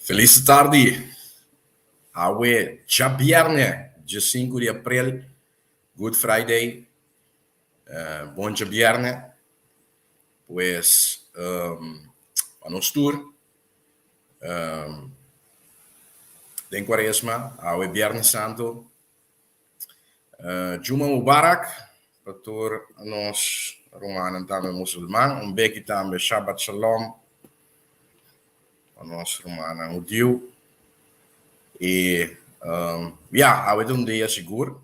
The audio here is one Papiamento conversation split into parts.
Felis tardi. Awe djabierne, djesinku di aprel, Good Friday. Bon djabierne. Pues pa nos tur den Cuaresma, awe Biernes Santo. Juma Mubarak pa tur nos rumannan tambe musulman. Un beki tambe Shabbat Shalom pa nos rumannan hudiu. I ya, awe ta un dia sigur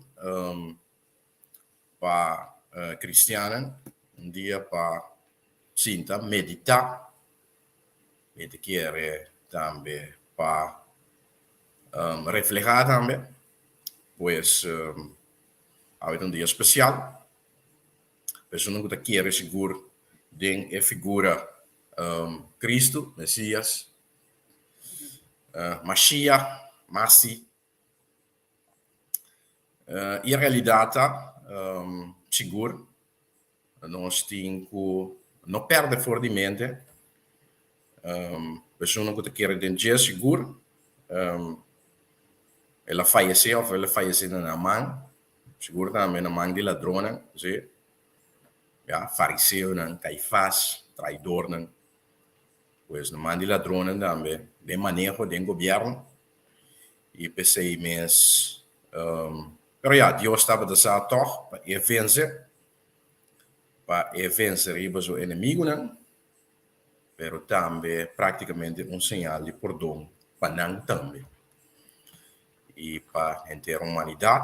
pa kristiannan, un dia pa sinta meditá. Mi ta kere tambe pa reflehá tambe. Pues awe ta un dia spesial. Personanan ku ta kere sigur den e figura Cristo, Mesias, Mashiach, Masi. E realidat ta sigur nos tin ku no pèrdè for di mente persona ku ta kere den dje sigur el a fayesé òf el a fayesé na nan man, sigur tambe na man di ladronnan, si, ya, fariseonan, Kaifas, traidornan, pues na man di ladronnan tambe den maneho den gobièrnu i p'esei mes. Pero ya, Dios tabata sa tòg pa e vense, pa e vense riba su enemigunan, pero tambe práktikamente un señal di pordon pa nan tambe i pa henter humanidat.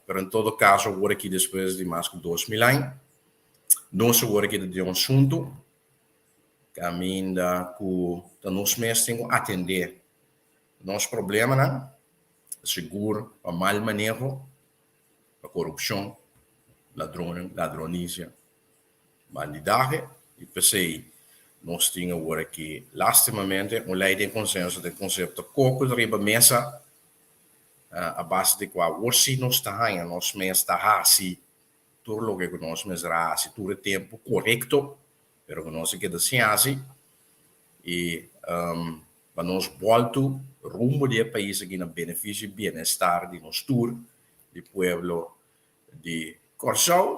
Pero en todo kaso awor aki despues di mas ku 2000 aña, nos awor aki ta den un asuntu kaminda ku ta nos mes tin ku atendé nos problemanan, sigur pa mal maneho, pa korupshon, ladronnan, ladronisia, bandidahe i p'esei nos tin awor aki lastimamente un lei den konsenso den konsepto koko riba mesa a base di kua awor si nos ta haña nos mes ta hasi tur loke ku nos mester a hasi tur e tempu korekto pero ku nos a keda sin hasi i pa nos bòltu rumbo di e pais aki na benefisio i bienestar di nos tur, di pueblo di Kòrsou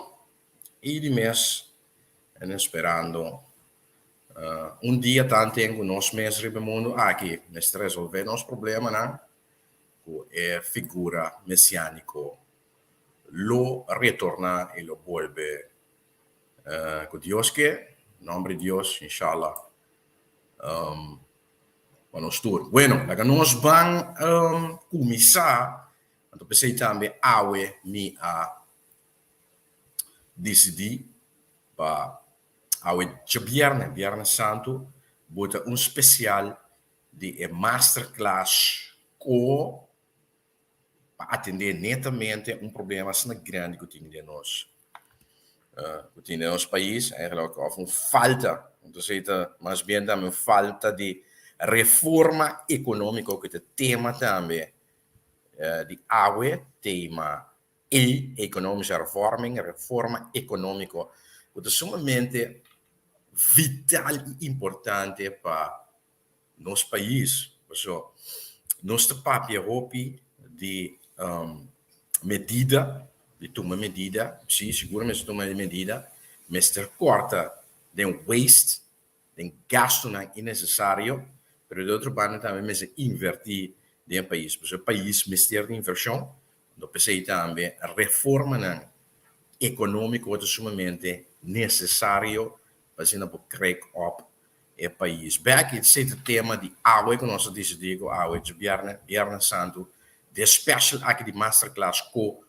i di mes en esperando un dia tanten ku nos mes riba e mundu aki mester resolve nos problemanan ku e figura mesiániko lo retorná i lo bolbe ku Dios ke, nomber di Dios, inshallah. Pa nos tur. Bueno, laga nos ban kuminsá. Anto p'esei tambe awe mi a disidí pa awe djabièrnè, bièrnè santu, bo ta un spesial di e masterclass ko pa atendé netamente un problema asina grandi ku tin den nos ku tin den nos pais, eigenlijk òf un falta, entonces ta mas bien tambe un falta di reforma ekonómiko ku ta tema tambe di awe, tema E, economische hervorming, reforma ekonómiko ku ta sumamente vital i importante pa nos pais. Paso nos ta papia hopi di medida, di tuma medida, si, sigur mester tuma medida, mester kòrta den waste, den gastunan innesesario, pero di otro banda tambe mester invertí den e pais, pasobra e pais mester di invershon, lo p'esei tambe reformanan ekonómiko ta sumamente nesesario pa asina por krek op e pais bek. Esei ta tema di awe ku nos a disidí ku awe djabièrnè, Bièrnè Santu, di e special aki di Masterclass ku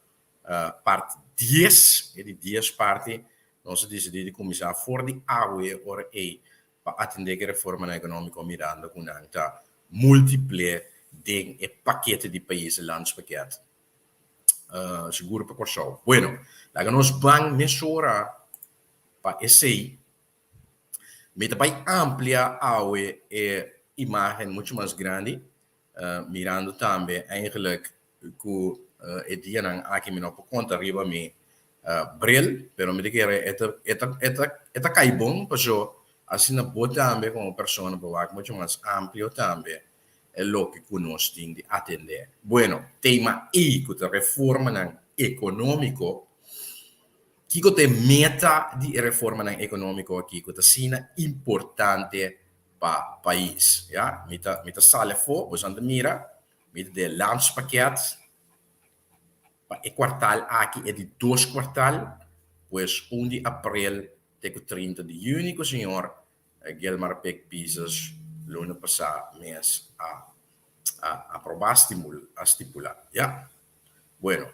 parti dies, e di dies parti, nos a disidí di kuminsá for di awe ora ei pa atendé ku e reformanan ekonómiko mirando ku nan ta múltiple den e pakete di pais, e landspakket, sigur pa Kòrsou. Bueno, laga nos ban mesora pa esei. Mi ta bai amplia awe e imagen muchu mas grandi, mirando tambe eigenlijk ku e dianan aki mi no por konta riba mi bril, pero mi ta kere e ta e ta e ta kai bon paso. Asina bo tambe komo persona por wak mucho mas amplio tambe e loke ku nos tin di atendé. Bueno, tema I ku ta reformanan ekonómiko. Kiko ta e meta di e reformanan ekonómiko aki ku ta asina importante pa pais? Ya, mi ta mi ta sali afó, boso ta mira, mi ta den landspakket pa e kwartal aki, e di dos kwartal, pues un di aprel te ku 30 di yüni ku señor Gilmar Pik Pisas luna pasá mes a a aprobá, a stipulá. Ya. Bueno,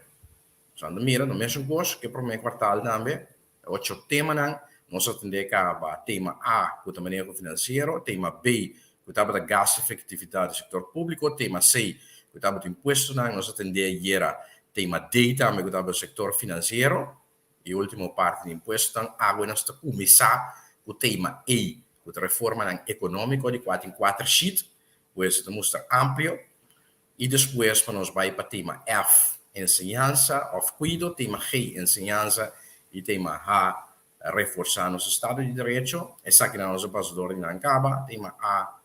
nos a mira no mesun kos ku e promé kwartal tambe, ocho temanan nos a tende kaba, tema A ku ta maneho finansiero, tema B ku tabata gasto-efektividat di sektor públiko, tema C ku tabata impuestonan, nos a tende ayera tema D tambe ku tabata sektor finansiero. E último parti di impuestonan, awe nos ta kuminsá ku tema E, ku ta reformanan ekonómiko di kua tin kuater sheet, pues e ta mustra amplio. I despues pa nos bai pa tema F, enseñansa òf kuido, tema G, enseñansa, i tema H, reforsá nos estado di derecho. Esakinan nos a pasa dor di nan kaba. Tema A,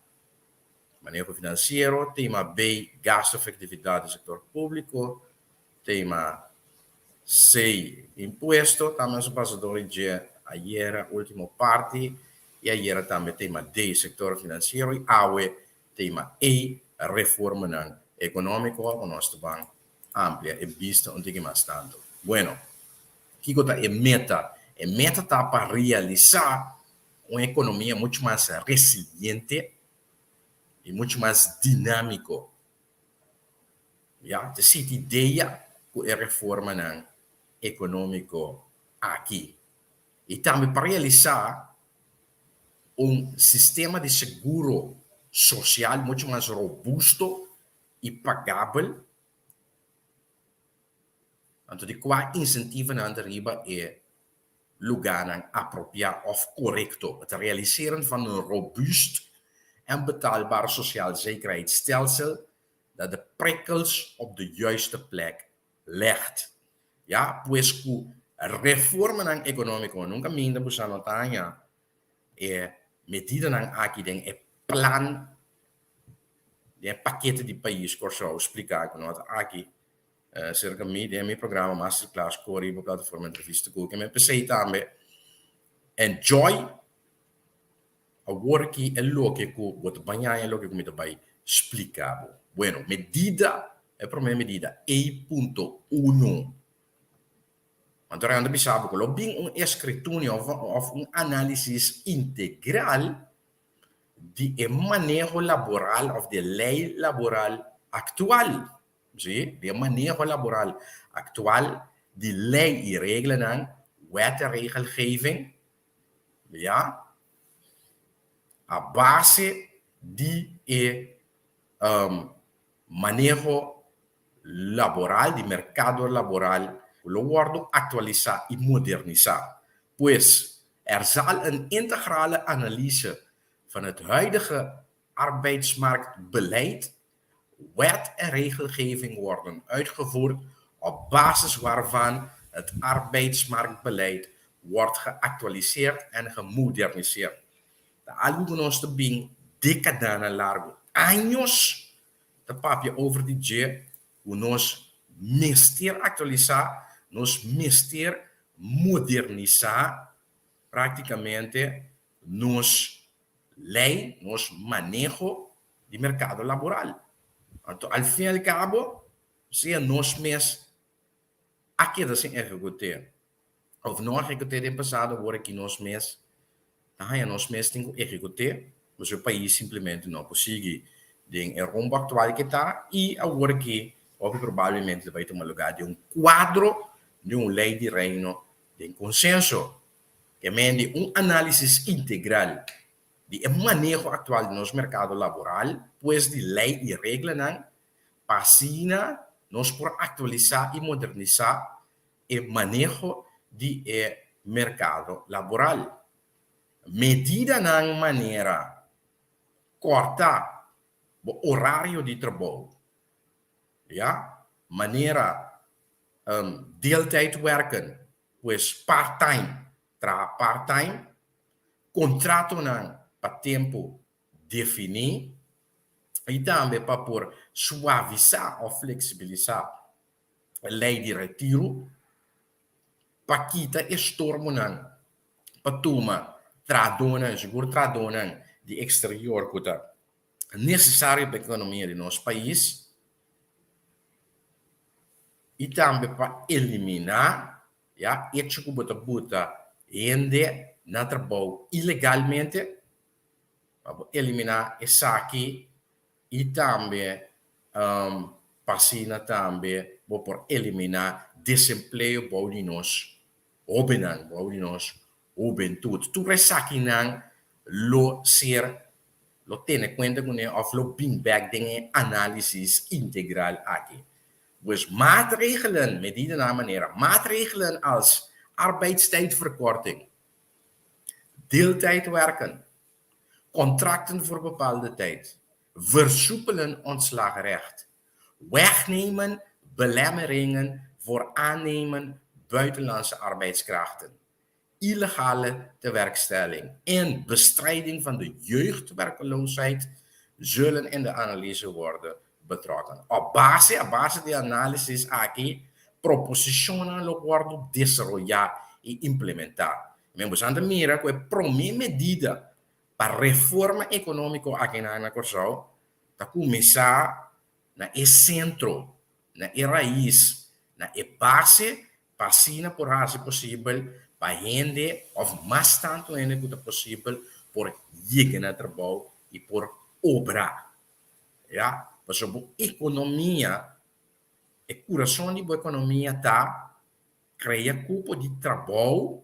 maneho finansiero, tema B, gasto efektividat di sektor públiko, Tema C, Impuesto, tambe nos a pasa dor di dje ayera, ultimo parti, y ayera tambe tema D, Sector financiero, y awe tema E, Reformanan economico, cu nos ta ban amplia e bista un tiki mas tanto. Bueno, kico ta e meta? E meta ta pa realisa un economia mucho mas resiliente y mucho mas dinamico. Ya, ta siti idea ku e reformanan ekonómiko aki i tambe pa realisá un sistema di seguro sosial muchu mas robusto i pagabel, anto di kua insentivonan ta riba e lugánan apropiá òf korekto. Het realiseren van een robuust en betaalbaar sociaal zekerheidsstelsel dat de prikkels op de juiste plek legt. Ya, pues ku reformanan ekonómiko nunka minda bo sa no ta haña e medidanan aki den e plan, den e pakete di pais Kòrsou spliká ku no ta aki serka mi den mi programa Masterclass kor riba plataforma Entrevista ku ke mi p'esei tambe enjoy Awor aki e loke ku bo ta baña e loke ku mi ta bai splika bo. Bueno, medida, e promé medida, E punto uno. Anto nan ta bisa bo ku lo bin un eskritunio òf un análisis integral di e maneho laboral òf di e lei laboral aktual. Sí, di e maneho laboral aktual, di lei i reglanan, wet en regelgeving, Ya. A base di e maneho laboral, di merkado laboral ku lo wòrdu aktualisá i modernisá. Pues, er zal een integrale analyse van het huidige arbeidsmarktbeleid, wet en regelgeving worden uitgevoerd op basis waarvan het arbeidsmarktbeleid wordt geactualiseerd en gemoderniseerd. Ta algu ku nos ta bin dekadanan largu, años, ta papia over di dje ku nos mester aktualisá, nos mester modernisá praktikamente nos lei, nos maneho di merkado laboral. Anto al fin al kabo, sea nos mes a keda sin ehekut'é òf no a ehekut'é den pasado, awor aki nos mes ta haña nos mes tin ku ehekut'é, pasobra e pais simplemente no por sigui den e rumbo aktual ke ta i awor aki hopi probablemente ta bai tuma lugá den un kuadro di un lei di Reino den konsenso. Ke men di un análisis integral di e maneho aktual di nos merkado laboral, pues di lei i reglanan, pa asina nos por aktualisá i modernisá e maneho di e merkado laboral. Medidanan manera kòrta bo orario di trabou, ya, manera deeltijd werken, pues part-time, traha part-time. Kontratonan pa tempu definí i tambe pa por suavisá òf fleksibilisá lei di retiru pa kita e stormonan pa tuma trahadónan, sigur trahadónan di eksterior ku ta nesesario pa ekonomia di nos pais i tambe pa eliminá ya echo ku bo ta buta hende na trabou ilegalmente, pa bo eliminá esaki i tambe pa asina tambe bo por eliminá desempleo bou di nos hóbennan, bou di nos hubentut. Tur esakinan lo ser, lo tene kuenta kuné òf lo bin bèk den e análisis integral aki. Pues maatregelen, medidanan manera maatregelen als arbeidstijdverkorting, deeltijd werken, contracten voor bepaalde tijd, versoepelen ontslagrecht, wegnemen belemmeringen voor aannemen buitenlandse arbeidskrachten, illegale tewerkstelling en bestrijding van de jeugdwerkeloosheid zullen in de analyse worden betrokken. Op base a base di análisis aki, proposishonnan lo wòrdu desaroyá i implementá. Men boso a mira ku e promé medida pa reforma ekonómiko aki na Kòrsou ta kuminsá na e sentro, na e rais, na e base pa asina por hasi posibel pa hende òf mas tantu hende ku ta posibel por yega na trabou i por obra. Ya, pasobra bo ekonomia, e kurason di bo ekonomia ta krea kupo di trabou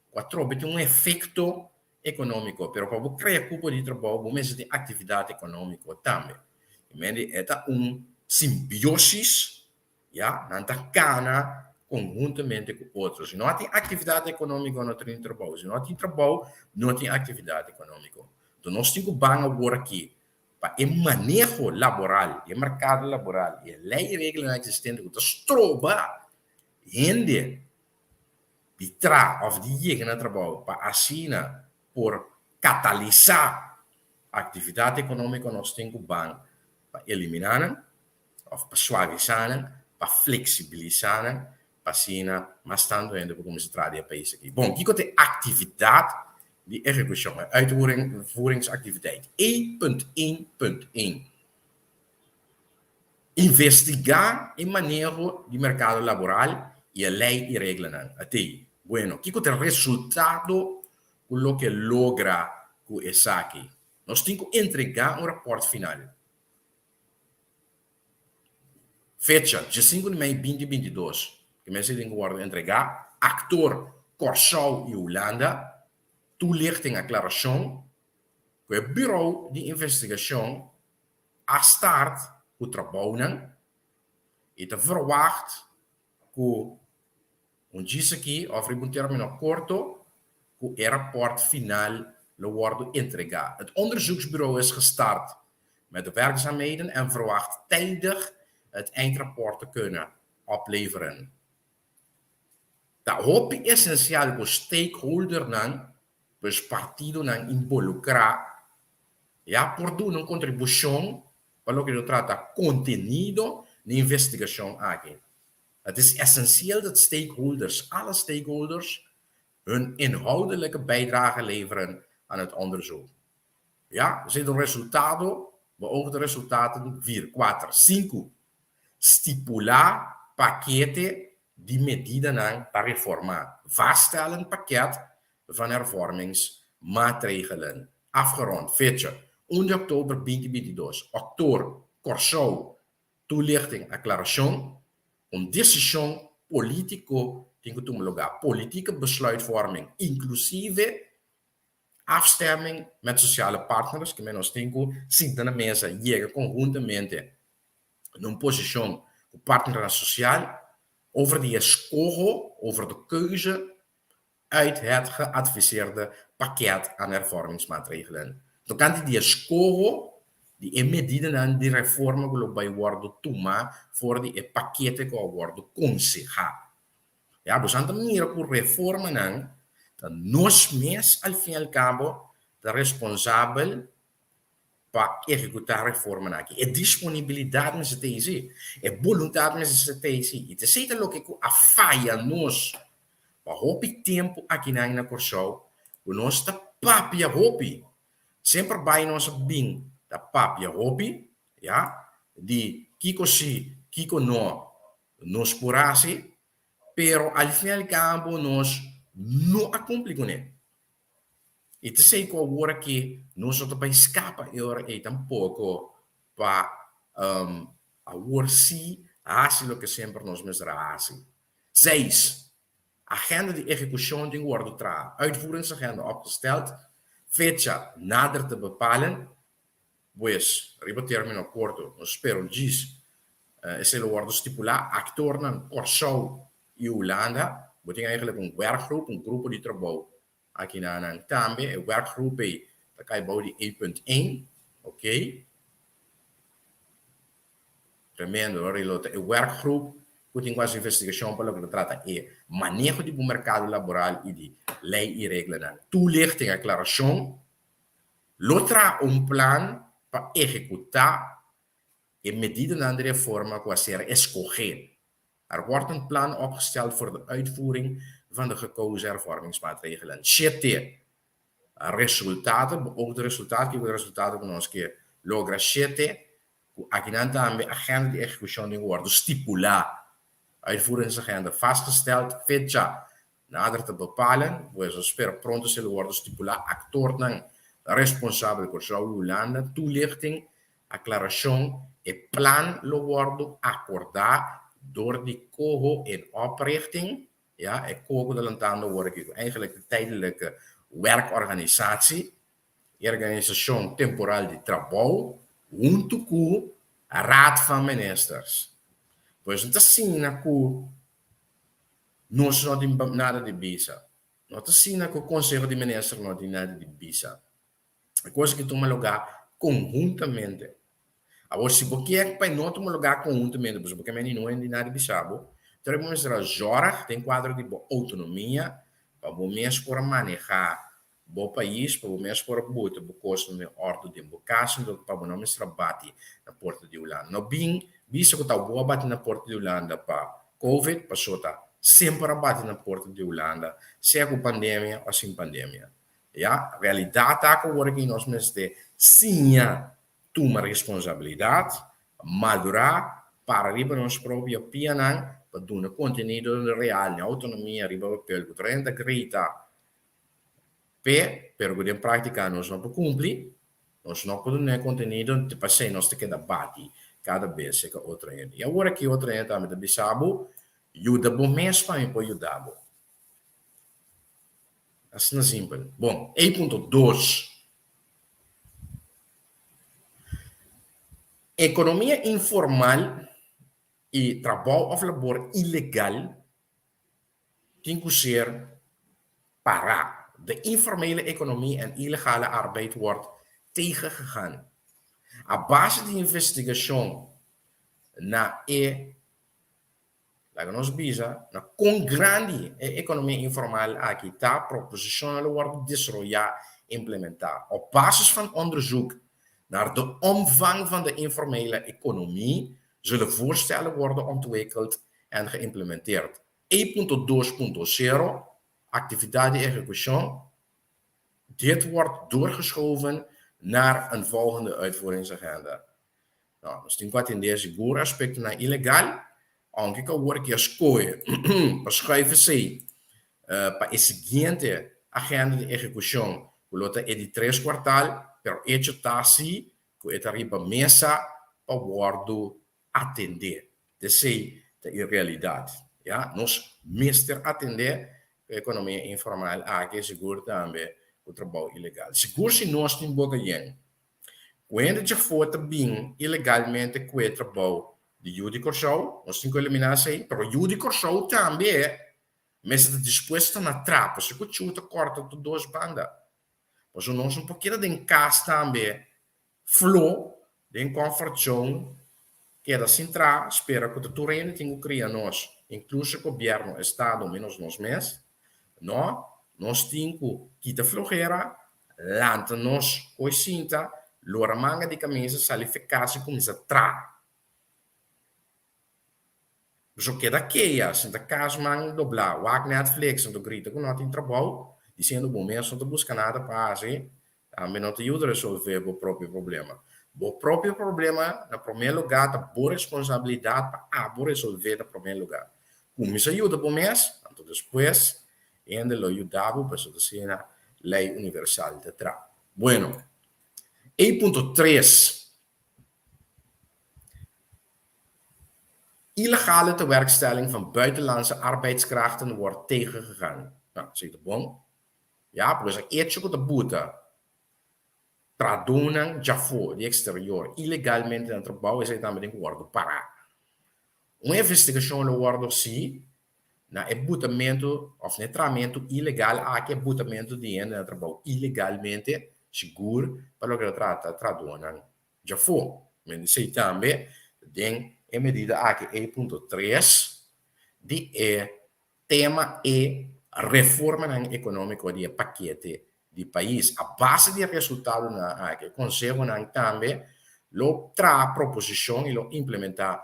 ku atrobe tin un efekto ekonómiko. Pero pa bo krea kupo di trabou bo mester tin aktividat ekonómiko tambe. E ta un simbiosis Ya, nan ta kana konhuntamente ku otro. Si no tin aktividat ekonómiko, no tin trabou. Si no tin trabou, no tin aktividat ekonómiko. Enton nos tin ku ban awor aki pa e maneho laboral, e merkado laboral i e lei i reglanan eksistente ku ta stroba hende di traha òf di yega na trabou pa asina por katalisá aktividat ekonómiko, nos tin ku ban pa eliminá nan. òf pa suavisá nan, pa fleksibilisá nan, pa asina mas tantu hende por kuminsá traha den e pais aki. Bon, kiko ta e aktividat di ehekushon, e uitvoeringsactiviteit? E punt een punt een, Investigá e maneho di merkado laboral i e lei i reglanan. Atei, bueno, kiko ta e resultado ku loke logra ku esaki? Nos tin ku entregá un rapòrt final. Fecha, diesinku di mei binti 22, ke mester tin ku wòrdu entregá, aktor Kòrsou i Hulanda, toelichting aklarashon ku e Burou di Investigashon a start ku trabounan i ta verwagt ku Un djis aki òf riba un término korto ku e rapòrt final lo wòrdu entregá. Het onderzoeksbureau is gestart met de werkzaamheden en verwacht tijdig het eindrapport te kunnen opleveren. Ta hopi esensial ku stakeholdernan, dus partidonan involukrá, ya por duna un kontribushon pa loke ta trata kontenido di investigashon aki. Het is essentieel dat stakeholders, alle stakeholders, hun inhoudelijke bijdrage leveren aan het onderzoek. Ja, esei ta un resultado, beoogde resultaten vier, kuater, sinku. Stipulá pakete di medidanan pa reformá. Vaststellen pakket van hervormingsmaatregelen. Afgerond. Fecha, un di òktober binti 22. Òktor, Kòrsou, Toelichting, Aclaracion, Un decision politico tin cu tuma lugar, politieke besluitvorming, inclusive afstemming met sociale partners, kimen nos tin cu sinta na mesa, yega conhuntamente na un posicion cu partnernan social over di escoho, over de keuze uit het geadviseerde pakket aan hervormingsmaatregelen. Tokante di eskoho di e medidanan di reforma ku lo bai wòrdu tuma for di e pakete ku a wòrdu konsehá. Ya, boso a ta mira ku reformanan Ta nos mes al fin y al cabo ta responsabel pa ehekutá reformanan aki. E disponibilidat mester ta esi, e boluntat mester ta esi. I ta esei ta loke ku a faya nos pa hopi tempu akinan na Kòrsou, ku nos ta papia hopi. Semper bai nos a bin ta papia hopi, ya, di kiko si, kiko no nos por hasi, pero al fin y al cabo nos no a kumpli kuné. I ta esei ku awor aki nos no ta bai skapa e ora ei tampoko pa awor sí hasi loke semper nos mester a hasi. Seis, Agenda di ehekushon tin ku wòrdu traha, uitvoeringsagenda opgesteld, fecha nader te bepalen. Pues, riba término korto nos spera un djis esei lo wòrdu stipulá. Aktornan Kòrsou i Hulanda, bo tin eigenlijk un werkgroep, un grupo di trabou aki na nan tambe. E werkgroep ei ta kai bou di E punt een, ok. Tremendo, hoor. Lo ta e werkgroep ku tin ku hasi investigashon pa loke ta trata e maneho di bo merkado laboral i di lei i reglanan. Toelichting, aklarashon. Lo traha un plan pa ehekutá e medidanan di reforma ku a ser eskohé. Er wordt een plan opgesteld voor de uitvoering van de gekozen hervormingsmaatregelen. Shete resultato, beoogde resultato, kiko e resultato ku nos ke logra? Shete, ku akinan tambe agenda di ehekushon den wòrdu stipulá, uitvoeringsagenda vastgesteld, fecha nader te bepalen, pues nos spera pronto esei lo wòrdu stipulá, aktornan responsabel Kòrsou i Hulanda, toelichting, aklarashon, e plan lo wòrdu akordá dor di Coho in oprichting, ja, e Coho ku ta lantando awor aki, ku eigenlijk de tijdelijke werkorganisatie, e organisashon temporal di trabou, huntu ku Raad van Ministers. Pues no ta asina ku nos no tin nada di bisa. No ta asina ku Konseho di Minister no tin nada di bisa. E kos aki tuma lugá konhuntamente. Awor, si bo kier pa e no tuma lugá konhuntamente, pasobra bo ke mende no hende nada di bisa bo, tur e bo mester a zòrg den kuadro di bo outonomia pa bo mes por a manehá bo pais, pa bo mes por a bota bo kosnan den òrdu den bo kas, pa bo no mester a bati na porta di Hulanda. No bin bisa ku ta bo a bati na porta di Hulanda pa covid, pasobra ta semper a bati na porta di Hulanda, sea ku pandemia òf sin pandemia. Ya, realidat ta ku awor aki nos mester siña tuma responsabilidat, madurá, para riba nos propio pianan pa duna kontenido real na outonomia riba papel ku tur hende ta grita p'e, pero ku den práktika nos no por kumpli, nos no por duna e kontenido, te pasei nos ta keda bati kada bes serka otro hende. I awor aki otro hende tambe ta bisa bo, yuda bo mes pa mi por yuda bo. Asina simpel. Bon, ei punto dos. Ekonomia informal i trabou òf labor ilegal tin ku ser pará. De informele economie en ilegale arbeid wordt tegengegaan. A base di investigashon na e Laga nos bisa na kon grandi e ekonomia informal aki ta, proposishonnan lo wòrdu desaroyá, implementá. Op basis van onderzoek naar de omvang van de informele economie zullen voorstellen worden ontwikkeld en geïmplementeerd. E punto dos punto sero, Aktividat di ehekushon, Dit wordt doorgeschoven naar een volgende uitvoeringsagenda. No, nos tin ku atendé sigur aspektonan ilegal, ounke ku awor ki a skohe pa schuif esei pa e siguiente agenda di ehekushon ku lo ta e di tres kuartal, pero echo ta si ku e ta riba mesa pa wòrdu atendé. Esei ta e realidat. Ya, nos mester atendé ku e ekonomia informal aki, sigur tambe ku trabou ilegal. Sigur si nos tin boka yen Ku hende djafó ta bin ilegalmente ku e trabou di yu di Kòrsou, nos tin ku eliminá esei, pero yu di Kòrsou tambe mester ta dispuesto na traha, pasobra ku chu ta kòrta tur dos banda. Pasobra nos no por keda den kas tambe flo den comfort zone, keda sin traha, spera ku ta tur hende tin ku kria nos, inkluso gobièrnu, estado, menos nos mes. No. Nos tin ku kita flohera, lanta nos koe sinta, lora manga di kamisa, sali fe kas i kuminsá traha. Boso keda keya, sinta kas man doblá, wak Netflix, anto grita ku no tin trabou, disiendo bo mes no ta buska nada pa hasi, tambe no ta yuda resolvé bo propio problema. Bo propio problema na promé lugá ta bo responsabilidat pa abo resolvé na promé lugá. Kuminsá yuda bo mes, anto despues hende lo yuda bo, pasobra ta asina lei universal ta traha. Bueno, e punto tres. Illegale tewerkstelling van buitenlandse arbeidskrachten wordt tegengegaan. Nou, esei ta bon. Ya, pues e echo ku ta buta trahadónan djafó di eksterior ilegalmente na trabou, esei tambe tin ku wòrdu pará. Un investigashon lo wòrdu hasi na e butamentu òf na e trahamentu ilegal aki, e butamentu di hende na trabou ilegalmente, sigur pa loke ta trata trahadónan djafó. Men esei tambe den e medida aki e punto tres di e tema e reformanan ekonómiko di e pakete di pais. A base di e resultadonan aki e konsehonan tambe lo traha proposishon i lo implementá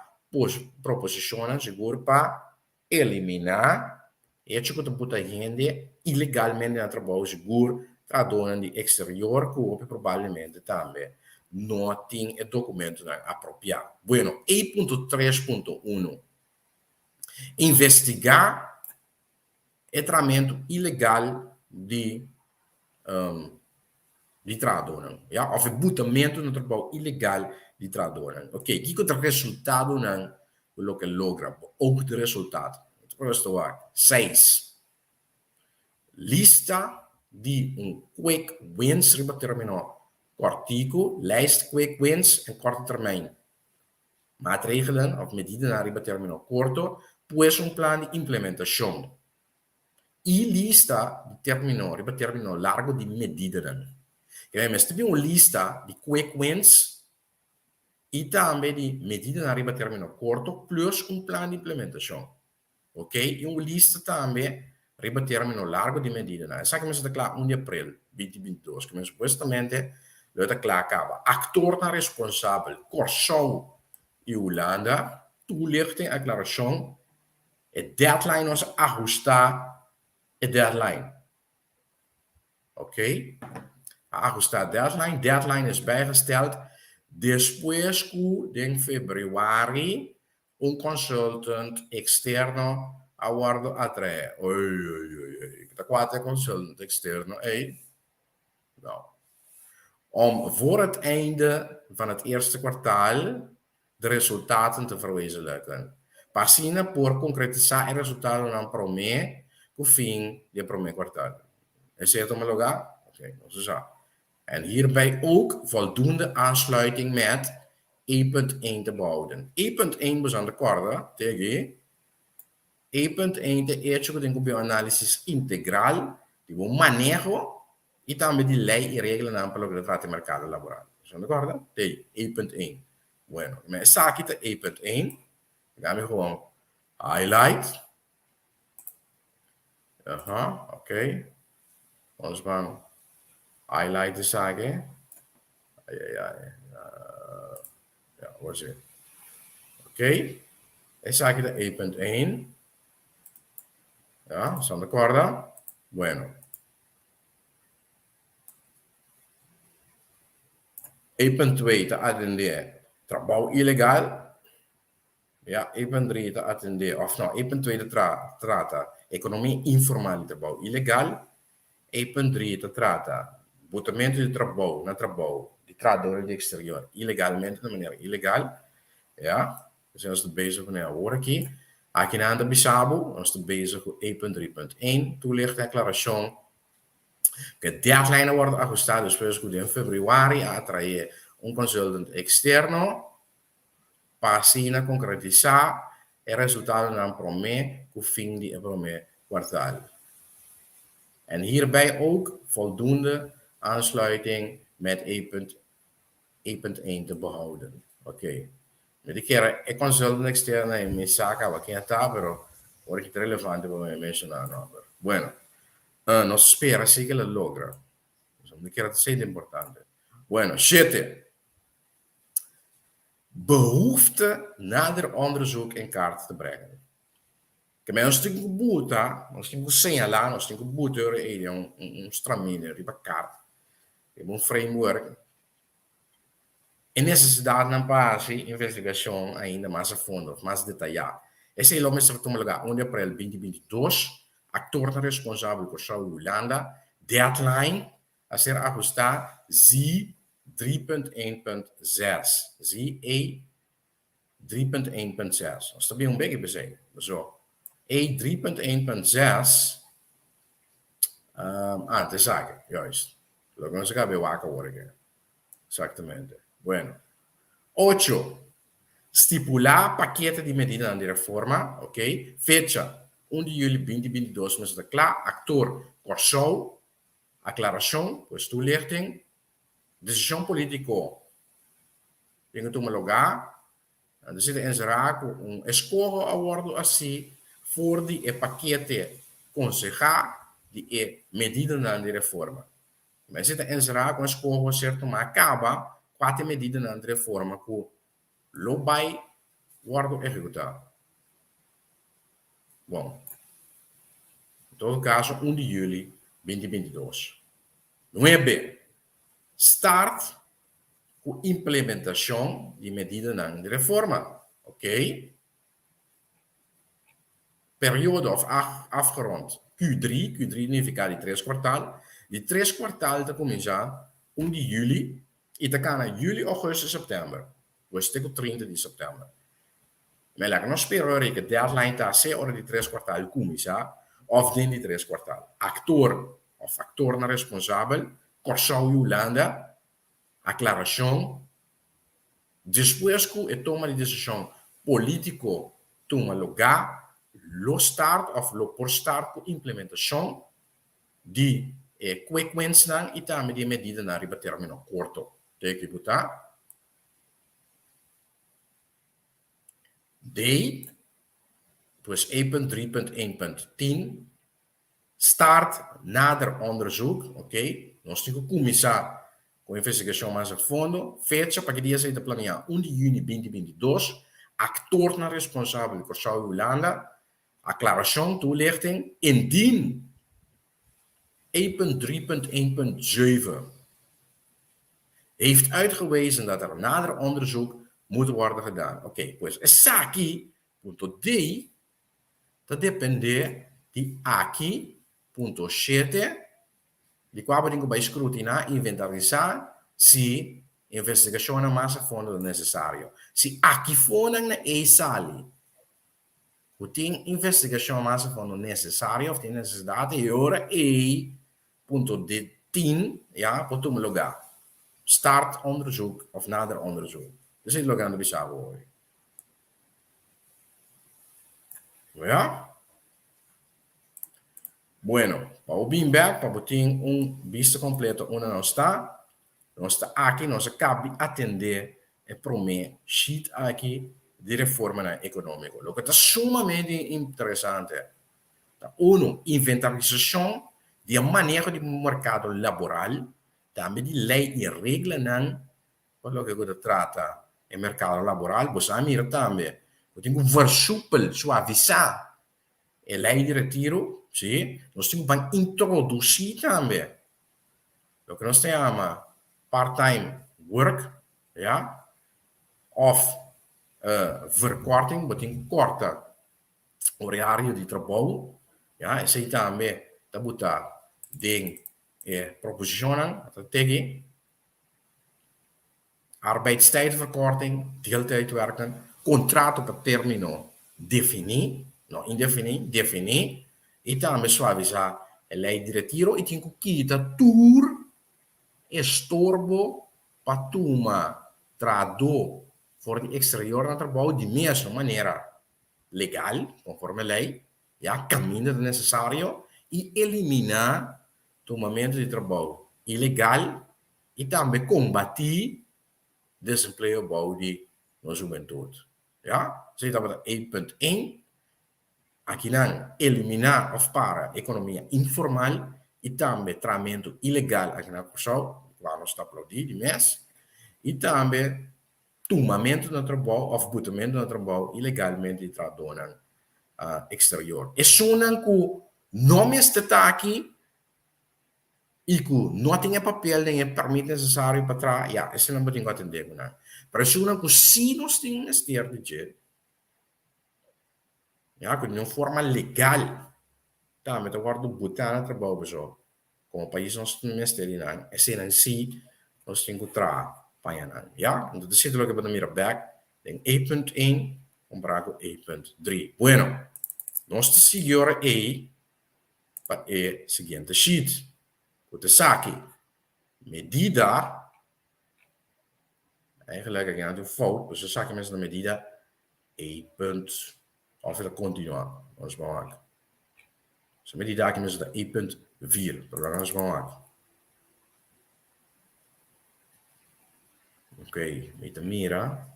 proposishonnan sigur pa Eliminá hecho ku ta buta hende ilegalmente na trabou sigur trahadónan di eksterior ku hopi probablemente tambe no tin e dokumentonan apropiá. Bueno, e punto 3.1, Investigá e trahamentu ilegal di di trahadónan, ya, òf e butamentu na trabou ilegal di trahadónan. Oke, kiko ta resultadonan ku loke logra? Beoogde resultaat. Nos ta wak seis. Lista di un quick wins riba término kòrtiku, lijst quick wins en korte termijn maatregelen òf medidanan riba término korto, pues un plan di implementashon. I lista di término riba término largo di medidanan. Kende mester bin un lista di quick wins i tambe di medidanan riba término korto plus un plan di implementashon. Ok, i un lista tambe riba término largo di medidanan. Esaki mester ta kla un di aprel binti 22, kende supuestamente lo e ta kla kaba. Aktornan responsabel, Kòrsou i Hulanda, toelichting, aklarashon E deadline nos a ahusta e deadline. Ok? A ahusta deadline. Deadline is bijgesteld despues ku den februari un consultant externo a wordo atrae. Oei, oei, oei, oei. Ta kua ta e consultant externo ei? No. Om voor het einde van het eerste kwartaal de resultaten te verwezenlijken, pa asina por konkretisá e resultadonan promé ku fin di e promé kwartal. Esei a tuma lugá? Oké, nos a sa. En hierbij ook voldoende aansluiting met E punt één te behouden. E punt één bo sa ta kòrda te aki? E punt één ta e echo ku tin ku bin un análisis integral di bo maneho i tambe di lei i reglanan pa loke ta trata e merkado laboral. Bo sa ta kòrda? Te E punt één. Bueno, ma esaki ta E punt één. Laga mi gewoon highlight. Aha, ok. Ons ban highlight esaki. Ai, ai, ai. Uh, ja, waar zit? Oké. Okay. Esaki ta E punt één. Ja, staan de korda? Bueno. E punt twee ta atendé trabou ilegal. Ja, e punt drie ta atendé, òf no, e punt twee ta tra trata ekonomia informal di trabou ilegal. E punt drie ta trata botamentu di trabou na trabou di trahadónan di eksterior ilegalmente, na manera ilegal. Ja, esei nos ta bezig kuné awor aki. Aki nan ta bisa bo, nos ta bezig ku e punt drie punt één, toelichting en aklarashon Ku e deadline a wòrdu ahustá despues ku den febrüari a atraé un consultant eksterno pa asina konkretisá e resultadonan promé ku fin di e promé kwartal. En hierbij ook voldoende aansluiting met e punt e punt één te behouden. Oké. Mi ta kere e consultant externo ei mi sa caba ken a ta, pero ora ki ta relevante pa mi menshoná nòmber. Bueno. Nos spera si ke lo logra. Mi kere ta esei ta importante. Bueno, shete. Behoefte nader onderzoek in kaart te brengen. Ke men nos tin ku buta, nos tin ku señalá, nos tin ku buta ora ei den un un stramine riba kaart, riba un framework, e nesesidatnan pa hasi investigashon ainda mas a fondo òf mas detayá. Esei lo mester tuma lugá un di aprel 2022, aktornan responsabel Kòrsou i Hulanda, deadline a ser ahustá zie 3.1.6, zie E 3.1.6. Nos ta bin un beki p'esei. Paso E 3.1.6, ah, ta esaki, juist. Loke nos a kaba e wak awor aki. Exactamente. Bueno. Ocho, stipulá pakete di medidanan di reforma, ok. Fecha, un di juli 2022 mester ta kla. Aktor, Kòrsou. Aklarashon, pues toelichting. Desishon polítiko tin ku tuma lugá. Nan ta sinti enserá ku un eskoho a wòrdu hasí for di e pakete konsehá di e medidanan di reforma. Mester ta enserá ku un eskoho a ser tumá kaba kua ta e medidanan di reforma ku lo bai wòrdu ehekutá. Bon, en todo kaso un di yüli 2022. Nuebe, Start ku implementashon di medidanan di reforma, ok. Periodo òf afgerond Q3, Q3 nifiká di tres kuartal, di tres kuartal ta kuminsá un di yüli i ta kana yüli, ougùstùs, sèptèmber, pues te ku 30 di sèptèmber. Men laga nos spera ora e deadline ta sea ora di tres kuartal kuminsá òf den di tres kuartal. Aktor òf aktornan responsabel, Kòrsou i Hulanda, Aklarashon, Despues ku e toma di desishon polítiko tuma lugá, lo start òf lo por start ku implementashon di e quick winsnan i tambe di e medidanan riba término korto. Te ki ku ta. D, pues 1.3.1.10, Start nader onderzoek, ok, nos tin ku kuminsá ku investigashon mas a fondo, fecha pa ki dia esei ta planeá, un di yüni 2022, aktornan responsabel di Kòrsou i Hulanda, aklarashon, toelichting, indien 1.3.1.7 heeft uitgewezen dat er nader onderzoek moet worden gedaan. Ok, pues esaki, punto D, ta dependé di aki, punto shete, di kua bo tin ku bai skrutiná, inventarisá, si investigashonnan mas a fondo ta nesesario. Si aki fonan na ei sali ku tin investigashon mas a fondo nesesario òf tin nesesidat, e ora ei punto di tin ya por tuma lugá. Start onderzoek òf nader onderzoek. Esei ta loke nan ta bisa bo hoy. Ya. Bueno, pa bo bin bek, pa bo tin un bista kompleto unda nos ta, nos ta aki, nos a kaba di atendé e promé sheet aki di reformanan ekonómiko. Loke ta sumamente interesante ta uno, inventarisashon di e maneho di merkado laboral, tambe di lei i reglanan pa loke ku ta trata e merkado laboral. Bo sa mira tambe ku tin ku versupel, suavisá e lei di retiro, si, nos tin ku ban introdusí tambe loke nos ta yama part time work, ya, òf verkorting, bo tin ku kòrta orario di trabou, ya, esei tambe ta buta den e proposishonnan, ta tegi Arbeidstijdverkorting, deeltijdwerken, kontrato pa término definí, no indefiní, definí, i tambe suavisá e lei di retiro i tin ku kita tur estorbo pa tuma trahadó for di eksterior na trabou di mesun manera legal, konforme lei, ya kaminda ta nesesario i eliminá tumamentu di trabou ilegal i tambe kombatí desempleo bou di nos hubentut. Ya, esei tabata e punt ein. Akinan eliminá òf para ekonomia informal i tambe trahamentu ilegal aki na Kòrsou, di kua nos ta aplaudí di mes, i tambe tumamentu na trabou òf butamentu na trabou ilegalmente di trahadónan eksterior. Esunnan ku no mester ta aki i ku no tin e papel den e pèrmit nesesario pa traha, ya, esenan bo tin ku atendé ku nan. Pero esunnan ku sí nos tin mester di dje, ya, ku di un forma legal tambe ta wòrdu butá na trabou pasobra komo pais nos tin mester di nan, esenan sí nos tin ku traha pa haña nan, ya. Anto ta esei ta loke bo ta mira bèk den e punt ein kompará ku e punt dri. Bueno, nos ta sigui ora ei pa e siguiente sheet ku ta esaki, Medida, eigenlijk aki nan tin un fout, pues esaki mester ta medida e punt, of e ta kontinuá, nos ban wak. So medida aki mester ta e punt vier, pero laga nos ban wak. Ok, mi ta mira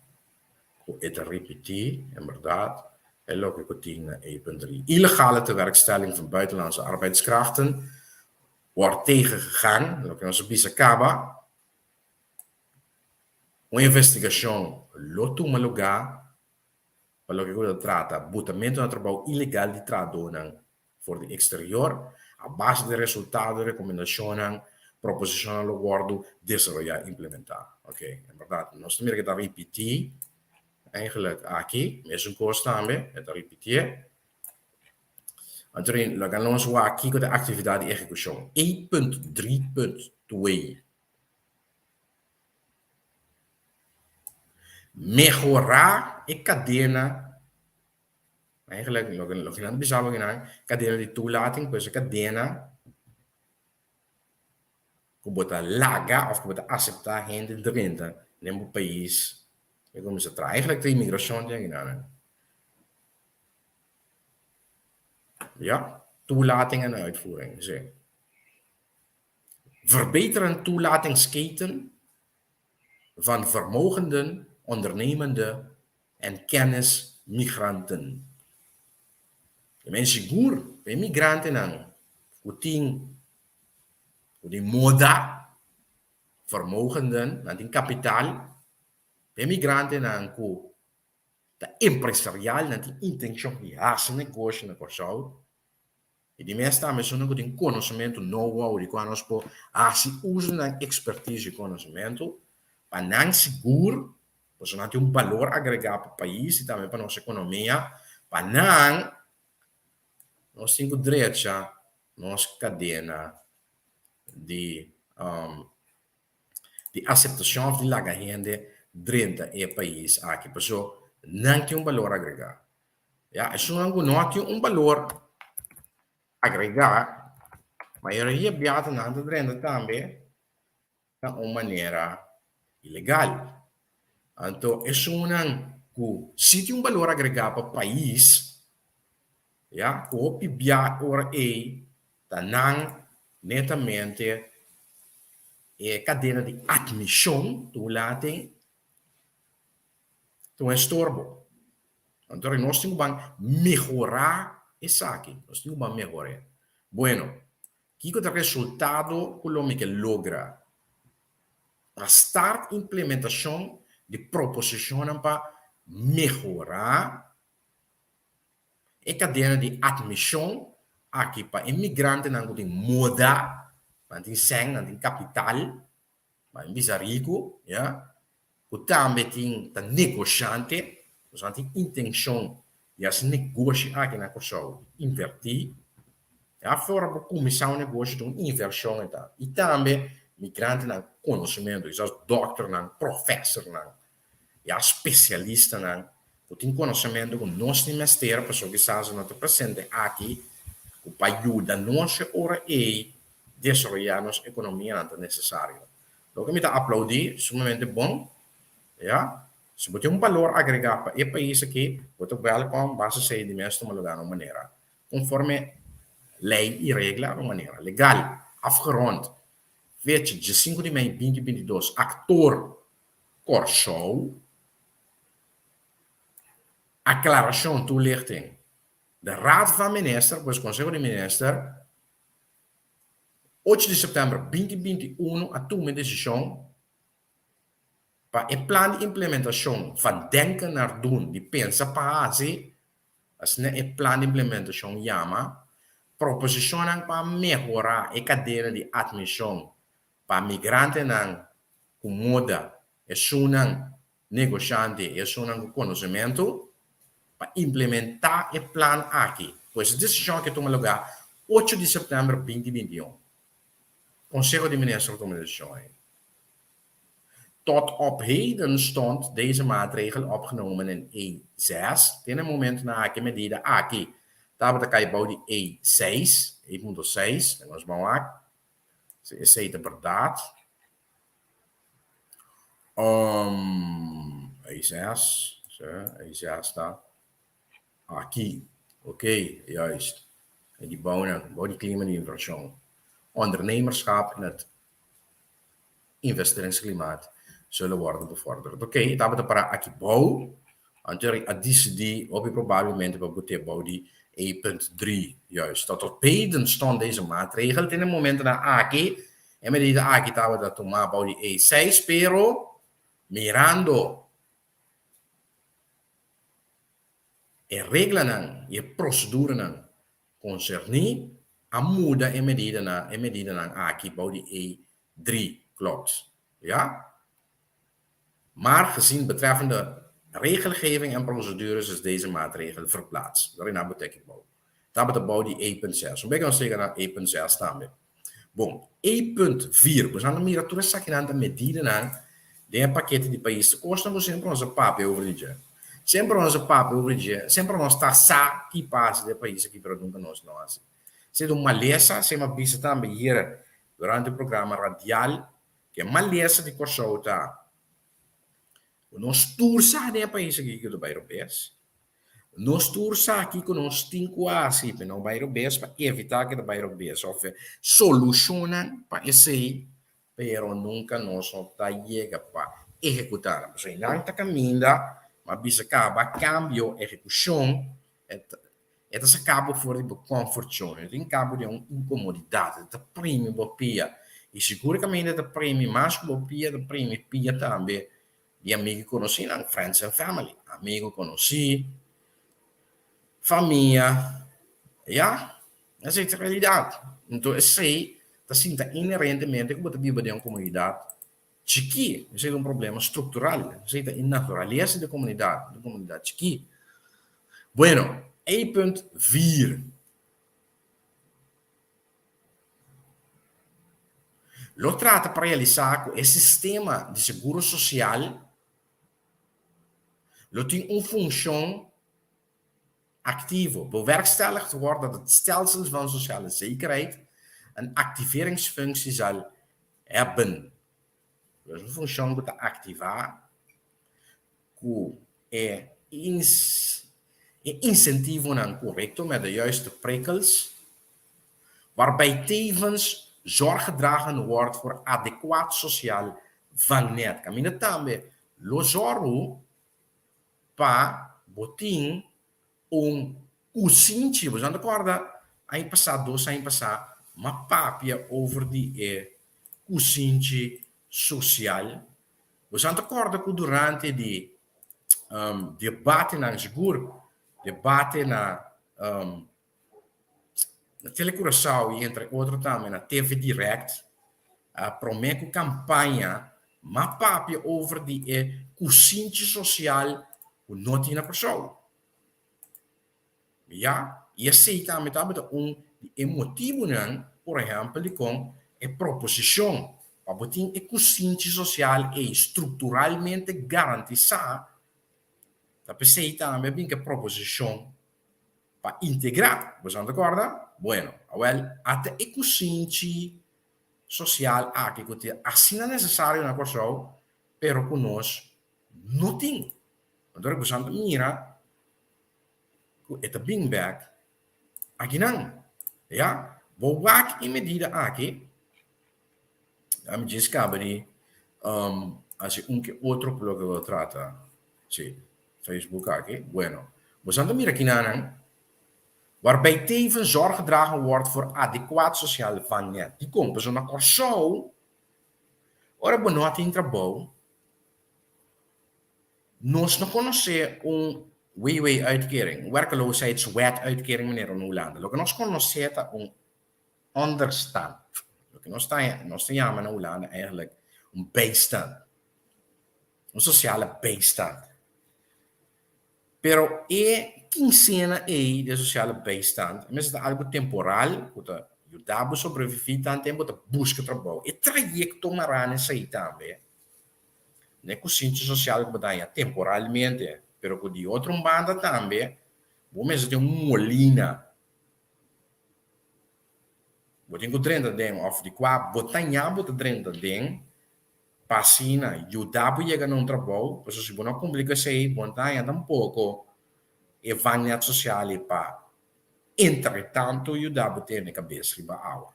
ku e ta ripití, en bèrdat, e loke ku tin na e punt drie. Illegale tewerkstelling van buitenlandse arbeidskrachten wordt tegengegaan, loke nos a bisa kaba. Un investigashon lo tuma lugá pa loke ku ta trata butamentu na trabou ilegal di trahadónan for di eksterior. A base di resultado di rekomendashonnan, proposishonnan lo wòrdu desaroyá i implementá. Ok, en bèrdat nos ta mira ku e ta ripití eigenlijk aki, mesun kos tambe, e ta ripitié. Anto laga nos wak kiko ta aktividat di ehekushon. 1.3.2 Mehorá e kadena Eigenlijk, loke loke nan ta bisa bo kinan, kadena di toelating, pues e kadena ku bo ta laga òf ku bo ta aseptá hende drenta den bo pais i kuminsá traha. Eigenlijk ta imigrashon tin akinan. Ja, toelating en uitvoering, sí. Verbeteren toelatingsketen van vermogenden, ondernemende en kennismigranten. E men sigur pa e migrantenan ku tin ku tin moda, vermogenden, nan tin kapital, pa e migrantenan ku ta empresarial, nan tin intenshon di hasi negoshi na Kòrsou, I di mes tambe esunnan ku tin konosementu, know-how, di kua nos por hasi uso di nan ekspertise i konosementu pa nan sigur, pasobra nan tin un balor agregá pa pais i tambe pa nos ekonomia, pa nan nos tin ku drecha nos kadena di di aseptashon òf di laga hende drenta e pais aki, pasobra nan tin un balor agregá. Ya, esunnan ku no a tin un balor agregá, mayoria biaha nan ta drenta tambe na un manera ilegal. Anto esunnan ku si tin un balor agregá pa pais, ya, ku hopi bia ora ei ta nan netamente e kadena di atmishon, toelating, Ta un estorbo. Anto nos tin ku ban mehorá esaki. Nos tin ku ban mehor'é. Bueno, kiko ta resultado ku lo mi ke logra? Pa start implementashon di proposishonnan pa mehorá e kadena di atmishon aki pa e migrantenan ku tin moda, nan tin sèn, nan tin kapital, Ban bisa riku, ya, ku tambe tin ta negoshante, nos tin intenshon di hasi negoshi aki na Kòrsou, invertí, ya, for bo kuminsá un negoshi ta un invershon e ta. I tambe migrantenan ku konosementu, kisas dòkternan, profèsernan, ya, spesialistanan ku tin konosementu ku nos tin mester pasobra kisas no ta presente aki ku pa yuda nos e ora ei desaroyá nos ekonomianan ta nesesario. Loke mi ta aplaudí, sumamente bon, ya. Si bo tin un balor agregá pa e pais aki, bo ta wèlkòm, basta esei di mes tuma lugá na un manera konforme lei i regla, na un manera legal. Afgerond, fecha diesinku di mei binti 22, aktor Kòrsou, aklarashon, toelichting. De Raad van Minister, pues Konseho di Minister, ocho di sèptèmber 2021 a tuma e desishon pa e plan di implementashon Van Denken naar Doen, di pensa pa hasi, asina e plan di implementashon yama, proposishonnan pa mehorá e kadena di atmishon pa migrantenan ku moda, esunnan negoshante i esunnan ku konosementu pa implementá e plan aki. Pues e desishon aki a tuma lugá ocho di sèptèmber 2021. Konseho di Minister a tuma e desishon ei. Tot op heden stond deze maatregel opgenomen in E zes. Te na e momentunan aki e medida aki tabata kai bou di E seis, E punto seis, den nos ban wak si esei ta bèrdat. Um, E zes, e zes ta aki, ok, juist. E di bounan, bou di klima di invershon. Ondernemerschap en het investeringsklimaat zullen worden bevorderd. Ok, e tabata para aki bou, anto a disidí hopi probablemente pa bot'é bou di E punt drie. Juist, tot op heden stond deze maatregel. Te na e momentonan aki, e medida aki tabata tumá bou di E seis, pero mirando e reglanan i e proseduranan konserní, a muda e medidanan e medidanan aki bou di E drie. Klopt, ja? Maar gezien betreffende regelgeving en procedures is deze maatregel verplaatst. Dor na boteki bou. Tabata bou di E punt zes. Un beke nos yega na E punt zes tambe. Bon, E punt vier. Boso a mira tur esakinan ta medidanan den e pakete di pais. Ta kosnan ku semper nos a papia over di dje. Semper nos a papia over di dje. Semper nos ta sa ki pasa den e pais aki pero nunka nos no hasi. Esei ta un malesa, esei mi a bisa tambe hier durante e programa radial Ke malesa di Kòrsou ta ku nos tur sa den e pais aki ku ta bai robes. Nos tur sa kiko nos tin ku hasi pa no bai robes, pa evitá ku ta bai robes òf solushonnan pa esei, pero nunka nos no ta yega pa ehekutá nan. Pasobra nan ta kaminda, ma bisa kaba kambio, ehekushon, E ta saka bo for di bo comfort zone, e ta hinka bo den un incomodidad, e ta primi bo pia. Y sigur caminda e ta primi mas cu bo pia, e ta primi pia tambe di amigo y conocinan, friends and family, amigo, conoci, famia, ya, esey ta realidad. Enton esey ta sinta inherentemente cu bo ta biba den un comunidad chikí, esei ta un problema struktural, esei ta e naturalesa di e komunidat, di un komunidat chikí. Bueno, e punt vier. Lo trata pa realisá ku e sistema di seguro sosial lo tin un funshon aktivo. Bewerkstelligd wordt dat het stelsel van sociale zekerheid een activeringsfunctie zal hebben. Dus un funshon ku ta aktivá ku e e insentivonan korekto met de juiste prikkels, waarbij tevens zorg gedragen wordt voor adequaat sociaal vangnet. Kaminda tambe lo zòrgu pa bo tin un kusinchi. Boso ta kòrda aña pasá, dos aña pasá, m'a papia over di e kusinchi sosial. Boso ta kòrda ku durante di debatenan, sigur debate na na Tele Curaçao y entre otro tambe na TV Direct, prome cu campaña m'a papia over di e cusinchi social cu no tin na Curaçao. Ya, y esey tambe tabata un di e motibunan, por ehempel, dicon e proposicion pa bo tin e cusinchi social ey structuralmente garantisa, ta p'esey tambe a bin cu e proposicion pa integrá. Boso ta kòrda? Bueno, awèl, ata e kusinchi sosial aki ku ta asina nesesario na Kòrsou, pero ku nos no tin. Anto boso ta mira ku e ta bin bèk akinan. Ya, bo wak e medida aki, ami djis kaba di hasi un ke otro ku loke bo trata. Sí. Facebook aki. Bueno, boso ta mira kinanan. Waarbij tevens zorg gedragen wordt voor adequaat sociaal vangnet. Dikon? Pasobra na Kòrsou, ora bo no tin trabou, nos no konosé un WW-uitkering, un werkeloosheidswet-uitkering manera na Hulanda. Loke nos konosé ta un onderstand. Loke nos ta nos ta yama na Hulanda eigenlijk un bijstand. Un sociale bijstand. Pero e kinsena ei di e sociale bijstand mester ta algu temporal ku ta yuda bo sobreviví tantu tempu bo ta buska trabou. E trayekto mará na esei tambe, na e kusinchi sosial ku bo ta haña temporalmente, pero ku di otro un banda tambe bo mester tin un molina bo tin ku drenta den òf di kua bo ta ña bo ta drenta den Pa asina yuda bo yega na un trabou, pasobra si bo no kumpli ku esei, bo no ta haña tampoko e vangnet sosial ei pa entretantu yuda bo tene kabes riba awa.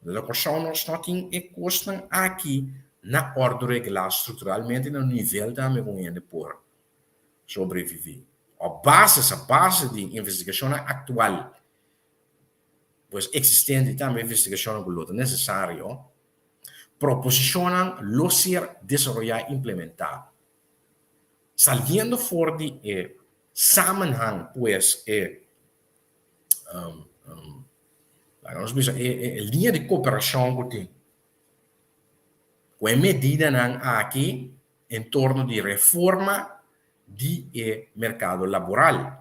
Na Kòrsou nos no tin e kosnan aki na òrdu reglá strukturalmente na un nivel tambe ku un hende por sobreviví. Op basis, a base di investigashonnan aktual, pues eksistente i tambe investigashonnan ku lo ta nesesario, Proposishonnan lo ser desaroyá i implementá. Saliendo for di e samenhang, pues e, laga nos bisa, e liña di koperashon ku tin ku e medidanan aki en torno di reforma di e merkado laboral.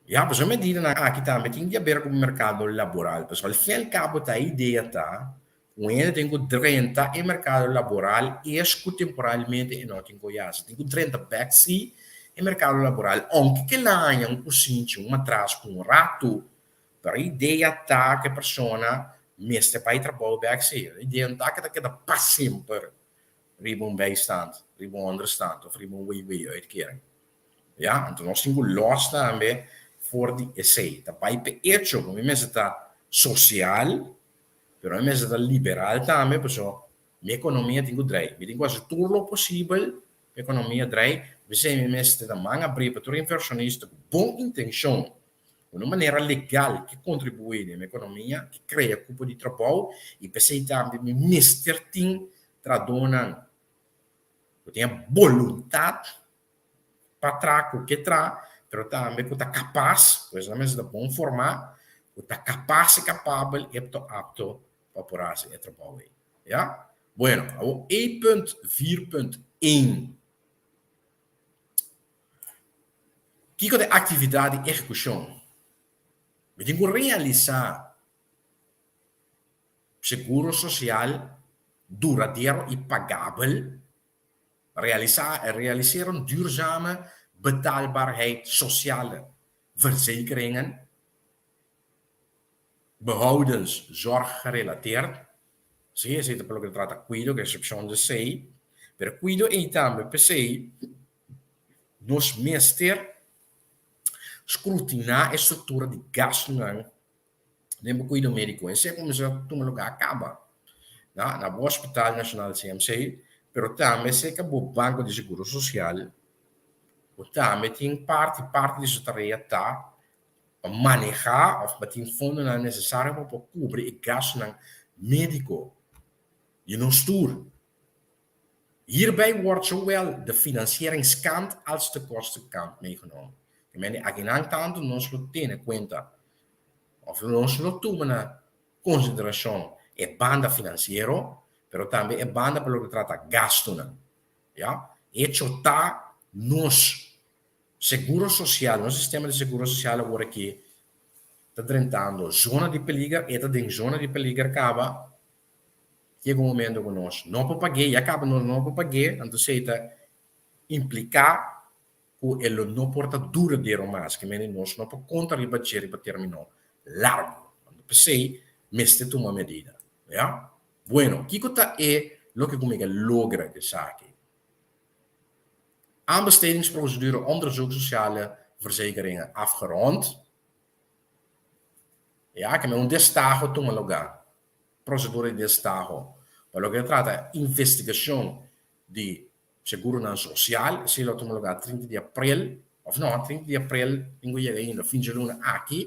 Ya, pasobra e medidanan aki tambe tin di haber ku merkado laboral. Pasobra al fin al kabo ta e idea ta ku un hende tin ku drenta e merkado laboral es ku temporalmente e no tin ku yasa. Tin ku drenta bèk si e merkado laboral, ounke ke la haña un kusinchi, un matras ku un ratu, pero e idea ta ku e persona mester bai trabou bèk si. E idea no ta ku e ta keda pa semper riba un bijstand, riba un onderstand òf riba un WW-uitkering. Ya, anto nos tin ku lòs tambe for di esei. Ta bai p'e echo ku mi mester ta sosial, pero mi mester ta liberal tambe, pasobra mi ekonomia tin ku drai. Mi tin ku hasi tur lo posibel pa ekonomia drai. P'esei mi mester ta man abrí pa tur invershonista ku bon intenshon, ku na un manera legal ke kontribuí den mi ekonomia, ke krea kupo di trabou, i p'esei tambe mi mester tin trahadónan ku tin e boluntat pa tra ku ke tra, pero tambe ku ta kapas, pues nan mester ta bon formá, ku ta kapas i kapabel, epto apto pa por hasi e trabou ei. Ya? Bueno, awor e punt vier punt een. Kiko ta e aktividat di ehekushon? Mi tin ku realisá seguro sosial duradero i pagabel. Realisá, realiseren duurzame betaalbaarheid sociale verzekeringen, behoudens zorggerelateerd. Sí, esei ta pa loke ta trata kuido, ku eksepshon di esei. Pero kuido ei tambe, p'esei nos mester skrutiná e struktura di gastunan den bo kuido médiko. Esei a kuminsá tuma lugá kaba na na bo Hospital Nashonal CMC, pero tambe serka bo Banko di Seguro Sosial, ku tambe tin parti parti di su tarea ta pa manehá òf pa tin fondonan nesesario pa por kubri e gastunan médiko di nos tur. Hierbij wordt zowel de financieringskant als de kostenkant meegenomen. Te mende akinan tantu nos lo tene kuenta òf nos lo tuma na konsiderashon e banda finansiero, pero tambe e banda pa loke ta trata gastunan. Ya. Hecho ta nos seguro sosial, nos sistema di seguro sosial awor aki ta drentando zona di peliger, e ta den zona di peliger kaba. Yega un momento ku nos no por pag'é, ya kaba nos no por pag'é, anto esei ta impliká ku e lo no por ta duradero mas, ke mende nos no por konta riba dje riba término largu. Anto p'esei mester tuma medida. Ya? Bueno, kiko ta e loke ku mi ke logra ku esaki? Aanbestedingsprocedure onderzoek sociale verzekeringen afgerond. Ya, ke men un destaho tuma lugá. Prosedura di destaho pa loke ta trata investigashon di seguronan sosial, esei lo tuma lugá 30 di aprel. Òf no, 30 di aprel tin ku yega ainda, fin dje luna aki,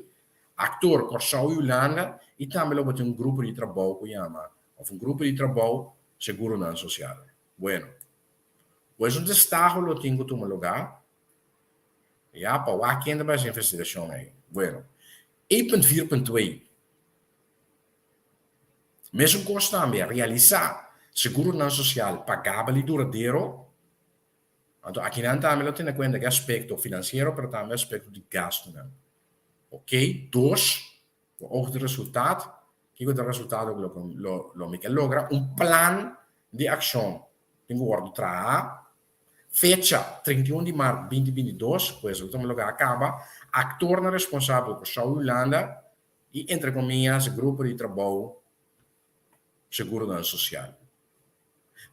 aktor Kòrsou i Hulanda i tambe lo bo tin un grupo di trabou ku yama òf un grupo di trabou Seguronan Sosial. Bueno, pues un destaho lo tin ku tuma lugá ya pa wak ken ta bai hasi investigashon ei. Bueno, 1.4.2 Mesun kos tambe, realisá seguronan sosial pagabel i duradero. Anto akinan tambe lo tene kuenta ku e aspekto finansiero pero tambe aspekto di gastunan. Oke, dos, beoogd resultaat, kiko ta resultado ku lo lo mi ke logra? Un plan di akshon tin ku wòrdu traha, fecha 31 di mart 2022, pues lo tuma lugá kaba, aktornan responsabel Kòrsou i Hulanda i entre komias grupo di trabou seguronan sosial.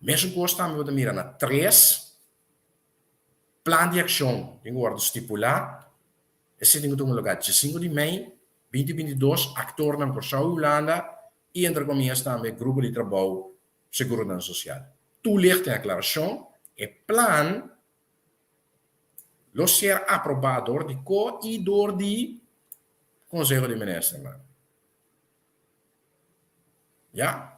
Mesun kos tambe bo ta mira na tres plan di akshon tin ku wòrdu stipulá. Esei tin ku tuma lugá diesinku di mei 2022, aktornan Kòrsou i Hulanda i entre komias tambe grupo di trabou seguronan sosial. Toelichting aklarashon, e plan lo ser aprobá dor di ko i dor di Konseho di Ministernan. Ya.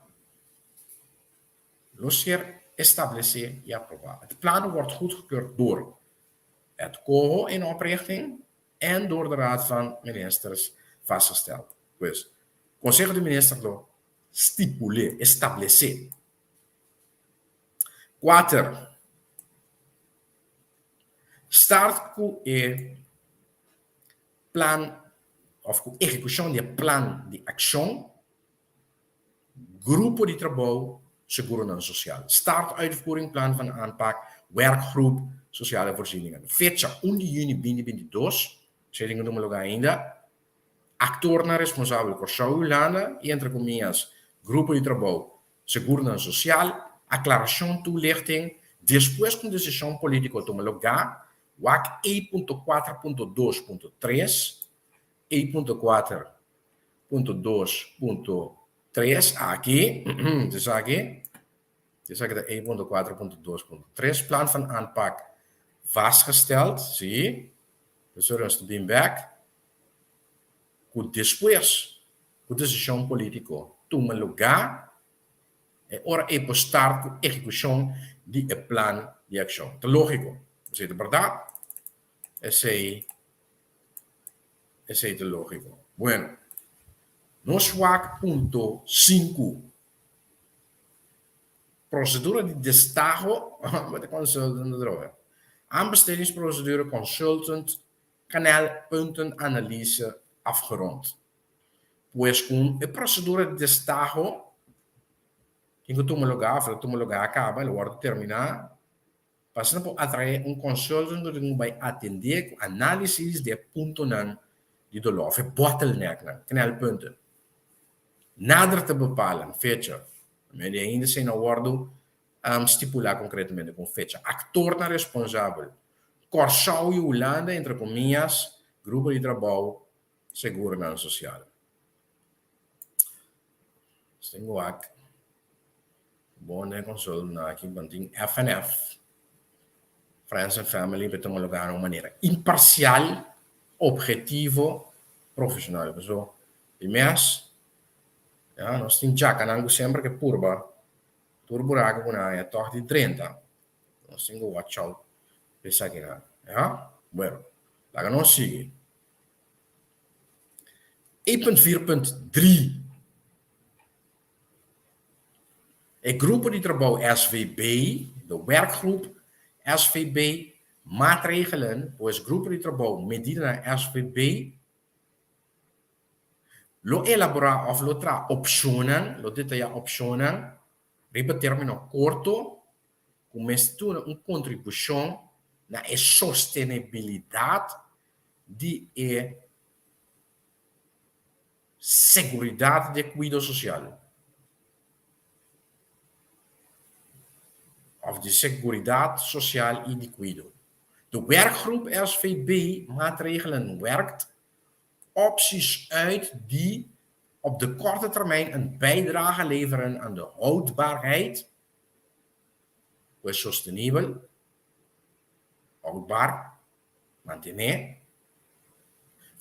Lo ser establesé i aprobá. Het plan wordt goedgekeurd door het COHO in oprichting en door de Raad van Ministers vastgesteld. Pues, Konseho di Minister lo stipul'é, establesé. Kuater, Start ku e plan òf ku ehekushon di e plan di akshon Grupo di Trabou Seguronan Sosial, Start uitvoering plan van aanpak Werkgroep Sociale Voorzieningen. Fecha un di yüni binti binti dos, esei tin ku tuma lugá ainda. Aktornan responsabel Kòrsou i Hulanda i entre komias Grupo di Trabou Seguronan Sosial, Aklarashon toelichting, Despues ku un desishon polítiko tuma lugá, wak E punto kuater punto dos punto tres, E punto kuater punto dos punto tres aki, esaki, esaki ta E punto kuater punto dos punto tres, Plan van aanpak vastgesteld, si, sorry nos ta bin bek, ku despues ku desishon polítiko tuma lugá, e ora ei por start ku ehekushon di e plan di akshon. Ta lógiko, esei ta bèrdat, esei esei ta lógiko. Bueno, nos wak punto sinku, Prosedura di destaho, bo ta consultant atrobe, Aanbestedingsprocedure consultant knelpuntenanalyse afgerond. Pues ku e prosedura di destaho tin ku tuma lugá òf a tuma lugá kaba, el a wòrdu terminá, pa asina por atraé un consultant ku tin ku bai atendé ku análisis di e puntonan di doló òf e bottlenecknan, knelpunten. Nader te bepalen fecha, di ainda esei no a wòrdu stipulá konkretamente ku un fecha. Aktornan responsabel, Kòrsou i Hulanda, entre komias, grupo di trabou Seguronan sosial. Nos tin wak bon den consultnan aki ban tin FNF, Friends and Family, pa tuma lugar na un manera imparcial, objetivo, profesional. Paso di mes ya nos tin djakanan ku semper ke purba tur buraku ku nan haña tòg di drenta. Nos tin ku watch out pa esakinan. Ya, bueno, laga nos sigui. 1.4.3 E grupo di trabou SVB, de werkgroep SVB, maatregelen, pues grupo di trabou medidanan SVB, lo elaborá òf lo traha opshonnan, lo detayá opshonnan riba término korto ku mester duna un kontribushon na e sostenibilidat di e seguridat di e kuido sosial òf di seguridat sosial i di kuido. De werkgroep SVB maatregelen werkt opties uit die op de korte termijn een bijdrage leveren aan de houdbaarheid, ku e sostenibel, houdbaar. Mantené.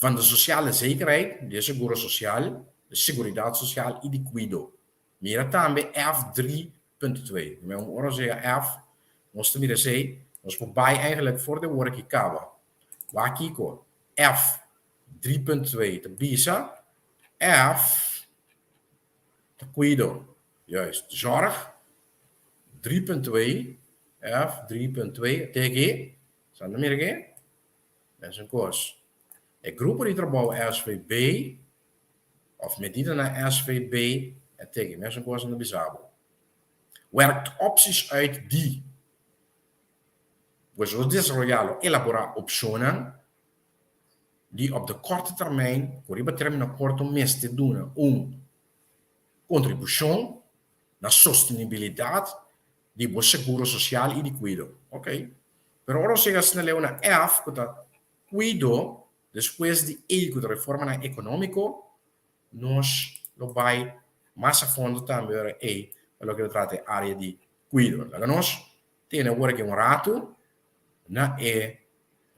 Van de sociale zekerheid, di e seguro sosial, de seguridat sosial i di kuido. Mira tambe F 3.2. Mi un ora yega F, nos ta mira esei, nos por bai eigenlijk for di awor aki kaba. Wak kiko F 3.2 ta bisa, F ta kuido, juist, zorg, 3.2, F 3.2, te aki, sa ta mira aki? Mesun kos. E grupo di trabou SVB of medidanan SVB e teken mesun kos nan ta bisa bo. Werkt opties uit die. Pues lo desaroyá, lo elaborá opshonnan di op de korte termijn ku riba término korto mester duna un kontribushon na sostenibilidat di bo seguro sosial i di kuido. Ok. Pero ora nos yega asina leu na F ku ta kuido, despues di E ku ta reformanan ekonómiko, nos lo bai mas a fondo tambe ora E pa loke ta trata e área di kuido. Laga nos tene awor aki un ratu na e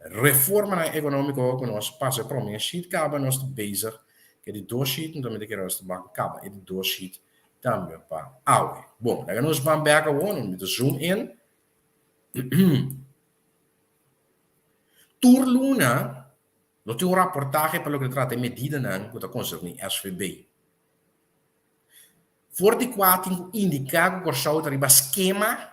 reformanan ekonómiko ku nos pasa e promé sheet kaba, nos ta bezig ku e di dos sheet, nos tambe ta kere nos ta ban kaba e di dos sheet tambe pa awe. Bon, laga nos ban bek awor, nos mester zoom in. Tur luna lo tin un raportahe pa loke ta trata e medidanan ku ta konserní SVB. For di kua tin ku indiká ku Kòrsou ta riba skema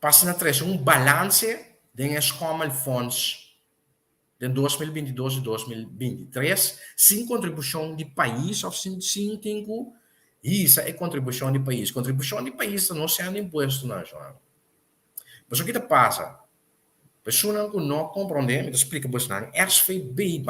pa asina trese un balanse den e schommelfonds den 2022 i 2023 sin kontribushon di pais òf sin sin tin ku hisa e kontribushon di pais. Kontribushon di pais ta no sendo impuestonan, Joan. Pasobra ki ta pasa? Personanan ku no komprondé, mi ta splika bosnan, SVB,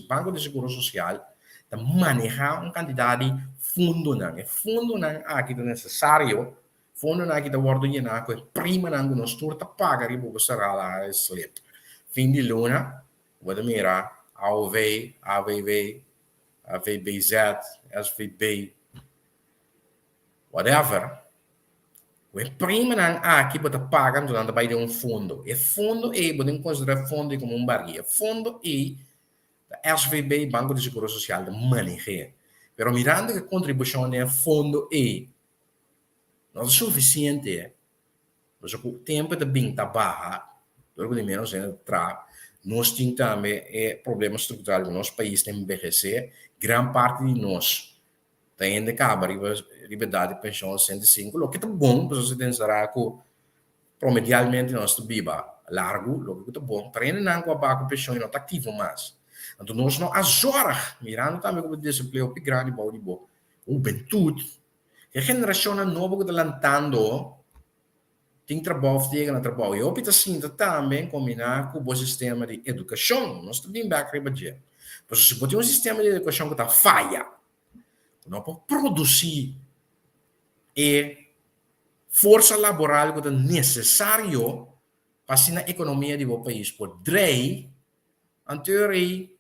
Banko di Seguro Sosial, ta manehá un kantidat di fondonan. E fondonan aki ta nesesario, fondonan aki ta wòrdu yená ku e primanan ku nos tur ta paga riba bo será slip. Fin di luna, bo ta mira AOV, AWW, AVBZ, SVB, Whatever. Ku e primanan aki bo ta paga anto nan ta bai den un fondo. E fondo ei bo tin konsidera e fondo ei komo un baria. E fondo ei ta SVB, Banko di Seguro Sosial, ta maneh'é. Pero mirando ku e kontribushon den e fondo ei no ta sufisiente, pasobra ku tempu e ta bin ta baha, dor ku di ménos hende ta traha, nos tin tambe e problema struktural ku nos pais ta enbehesé, gran parti di nos Ta hende kaba riba riba edat di penshon 65, loke ta bon, pasobra si den sera ku promedialmente nos ta biba largu, loke ku ta bon, pero hendenan ku a baha ku penshon i no ta aktivo mas. Anto nos no a zòrg, mirando tambe ku desempleo hopi grandi bou di bo hubentut, e generashonnan nobo ku ta lantando tin trabou of ta yega na trabou. I hopi ta sinta tambe kombiná ku bo sistema di edukashon. Nos ta bin bèk riba dje. Pasobra si bo tin un sistema di edukashon ku ta faya, ku no por produsí e forsa laboral ku ta nesesario pa asina ekonomia di bo pais por drei, anto rei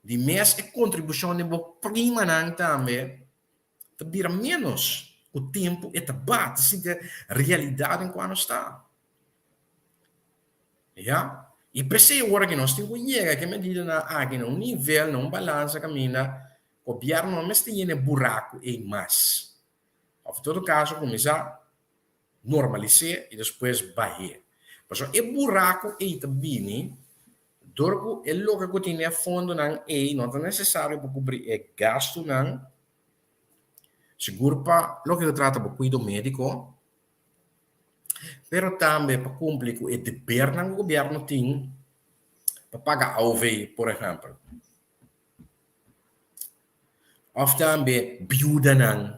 di mes e kontribushon di bo primanan tambe ta bira ménos ku tempu e ta ba, ta sinti e realidat den kua nos ta. Ya? I p'esei ora ku nos tin ku yega ku e medidanan aki na un nivel, na un balansa kaminda gobièrnu no mester yena e buraku ei mas. Òf en todo kaso kuminsá normalis'é i despues bah'é. Pasobra e buraku ei ta bini dor ku e loke ku tin den e fondonan ei no ta nesesario pa kubri e gastunan Sigur pa loke ta trata bo kuido médiko, pero tambe pa kumpli ku e debernan ku gobièrnu tin pa paga AOV, por ehèmpel. Òf tambe biudanan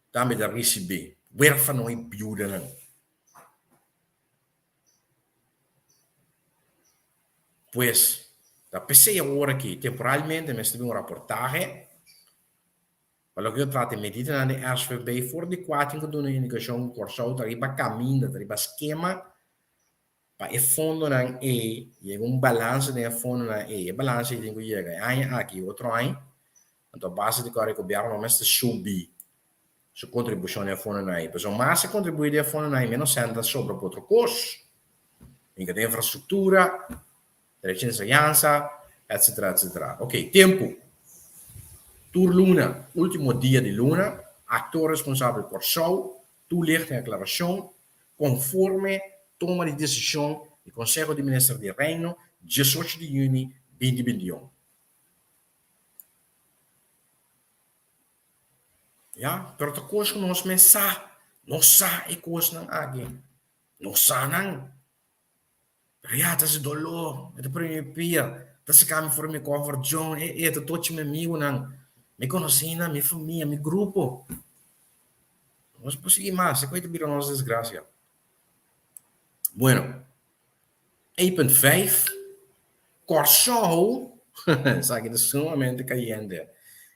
tambe ta risibí, wérfano i biudanan. Pues, ta p'esei awor aki temporalmente mester bin un raportahe pa loke ta trata e medidanan di SVB for di kua tin ku duna indikashon ku Kòrsou ta riba kaminda, ta riba skema pa e fondonan ei yega un balansa den e fondonan ei. E balansa ei tin ku yega e aña aki i otro aña. Anto a base di kua e gobièrnu no mester subi. su kontribushon den e fondonan ei. Pasobra mas e kontribuí den e fondonan ei, ménos sèn ta sobra pa otro kos. Hinka den infrastruktura, derecho di enseñansa, etcetera, etcetera. Ok, tempu. Tur luna, último dia di luna, aktor responsabel Kòrsou toelicht den aklarashon konforme toma di desishon di Konseho di Minister di Reino diesocho di yüni binti bintiun. Ya, pero ta kos ku nos mes sa. Nos sa e kosnan aki. Nos sa nan. Pero ya, ta hasi doló, e ta primi mi pia, ta saka mi for di mi comfort zone, e e ta tochi mi amigunan, mi konosínan, mi famia, mi grupo. Nos por sigui mas, e koe ta bira nos desgrasia. Bueno, 1.5, Kòrsou, esaki ta sumamente kayente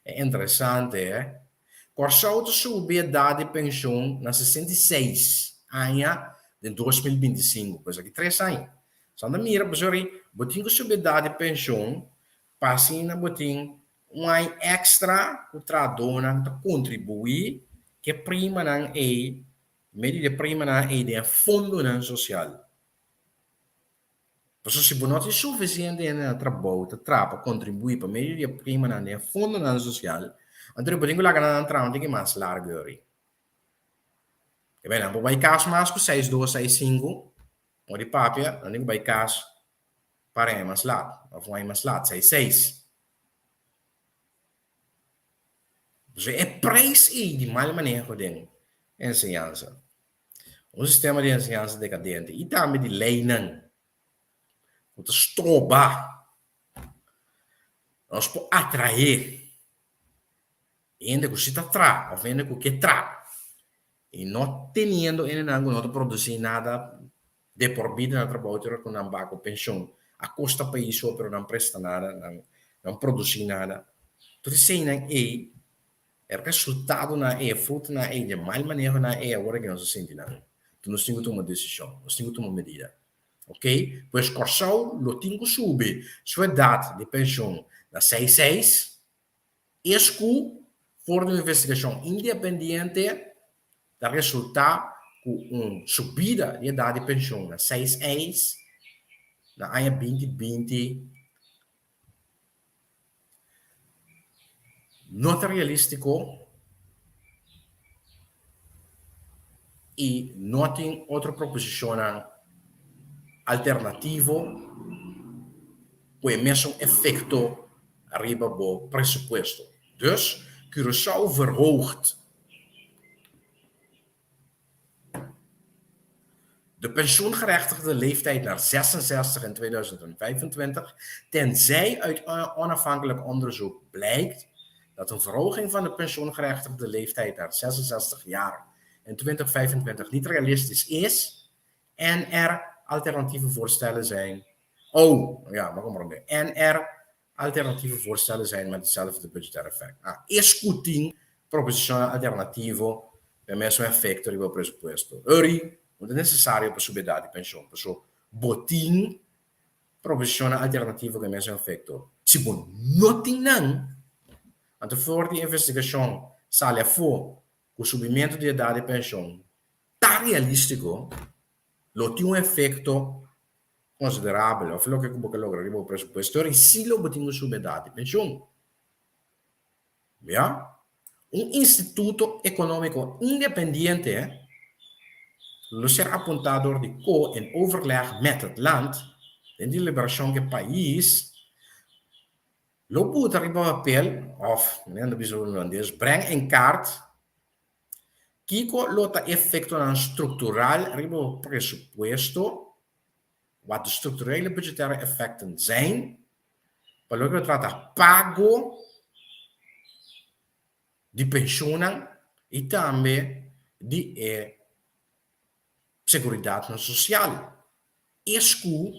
e interesante, eh. Kòrsou ta subi edat di penshon na 66 aña den 2025, pues aki tres aña. Sa ta mira pasobra bo tin ku subi edat di penshon pa asina bo tin un aña èkstra ku trahadónan ta kontribuí ku e primanan ei Medio di e primanan ei den e fondonan sosial. Pasobra si bo no tin sufisiente hende na trabou ta traha pa kontribuí pa medio di e primanan den e fondonan sosial, anto bo tin ku laga nan traha un tiki mas largu yori. E bai nan por bai kas mas ku seis dos, seis sinku, ora di papia nan tin ku bai kas par aña mas lat òf un aña mas lat, seis seis. Pasobra e prijs ei di mal maneho den enseñansa, un sistema di enseñansa dekadente i tambe di leinan ku ta stroba nos por atraé hende ku si ta traha òf hende ku ke traha i no teniendo hendenan ku no ta produsí nada de por bida na trabou te ora ku nan ba ku penshon a kosta pais so pero nan presta nada nan nan produsi nada tur eseinan ei e resultadonan ei e frutonan ei di mal manehonan ei awor aki nos a sinti nan enton nos tin ku tuma desishon nos tin ku tuma medida ok pues Kòrsou lo tin ku subi su edat di penshon na seis seis Es ku for di un investigashon independiente ta resultá ku un subida di edat di penshon na seis eis na aña 2020 no ta realístiko i no tin otro proposishonnan alternativo ku e mesun efekto riba bo presupuesto. Dus, Curaçao verhoogt de pensioengerechtigde leeftijd naar 66 in 2025, tenzij uit onafhankelijk onderzoek blijkt dat een verhoging van de pensioengerechtigde leeftijd naar 66 jaar in 2025 niet realistisch is en er alternatieve voorstellen zijn Oh, ja, maar comprende. En er alternatieve voorstellen zijn met hetzelfde budgetair effect. Ah, es ku tin proposishonnan alternativo ku e mesun efekto riba presupuesto. Uri, no ta nesesario pa subi edat di penshon, paso bo tin proposishonnan alternativo ku e mesun efekto. Si bo no tin nan, anto for di investigashon sali afó ku subimentu di edat di penshon ta realístiko, lo tin un efekto konsiderabel òf loke ku bo ke logra riba bo presupuesto i si lo bo tin un subi edat di penshun. Ya. Un instituto ekonómiko independiente lo ser apuntá dor di ko in overleg met het land den deliberashon ku e pais lo buta riba papel òf, manera nan ta bisa na hulandes, breng in kaart Kiko lo ta efektonan struktural riba bo presupuesto, wat de structurele budgettaire effecten zijn, pa loke ta trata pago di penshunnan i tambe di e seguridatnan sosial. Es ku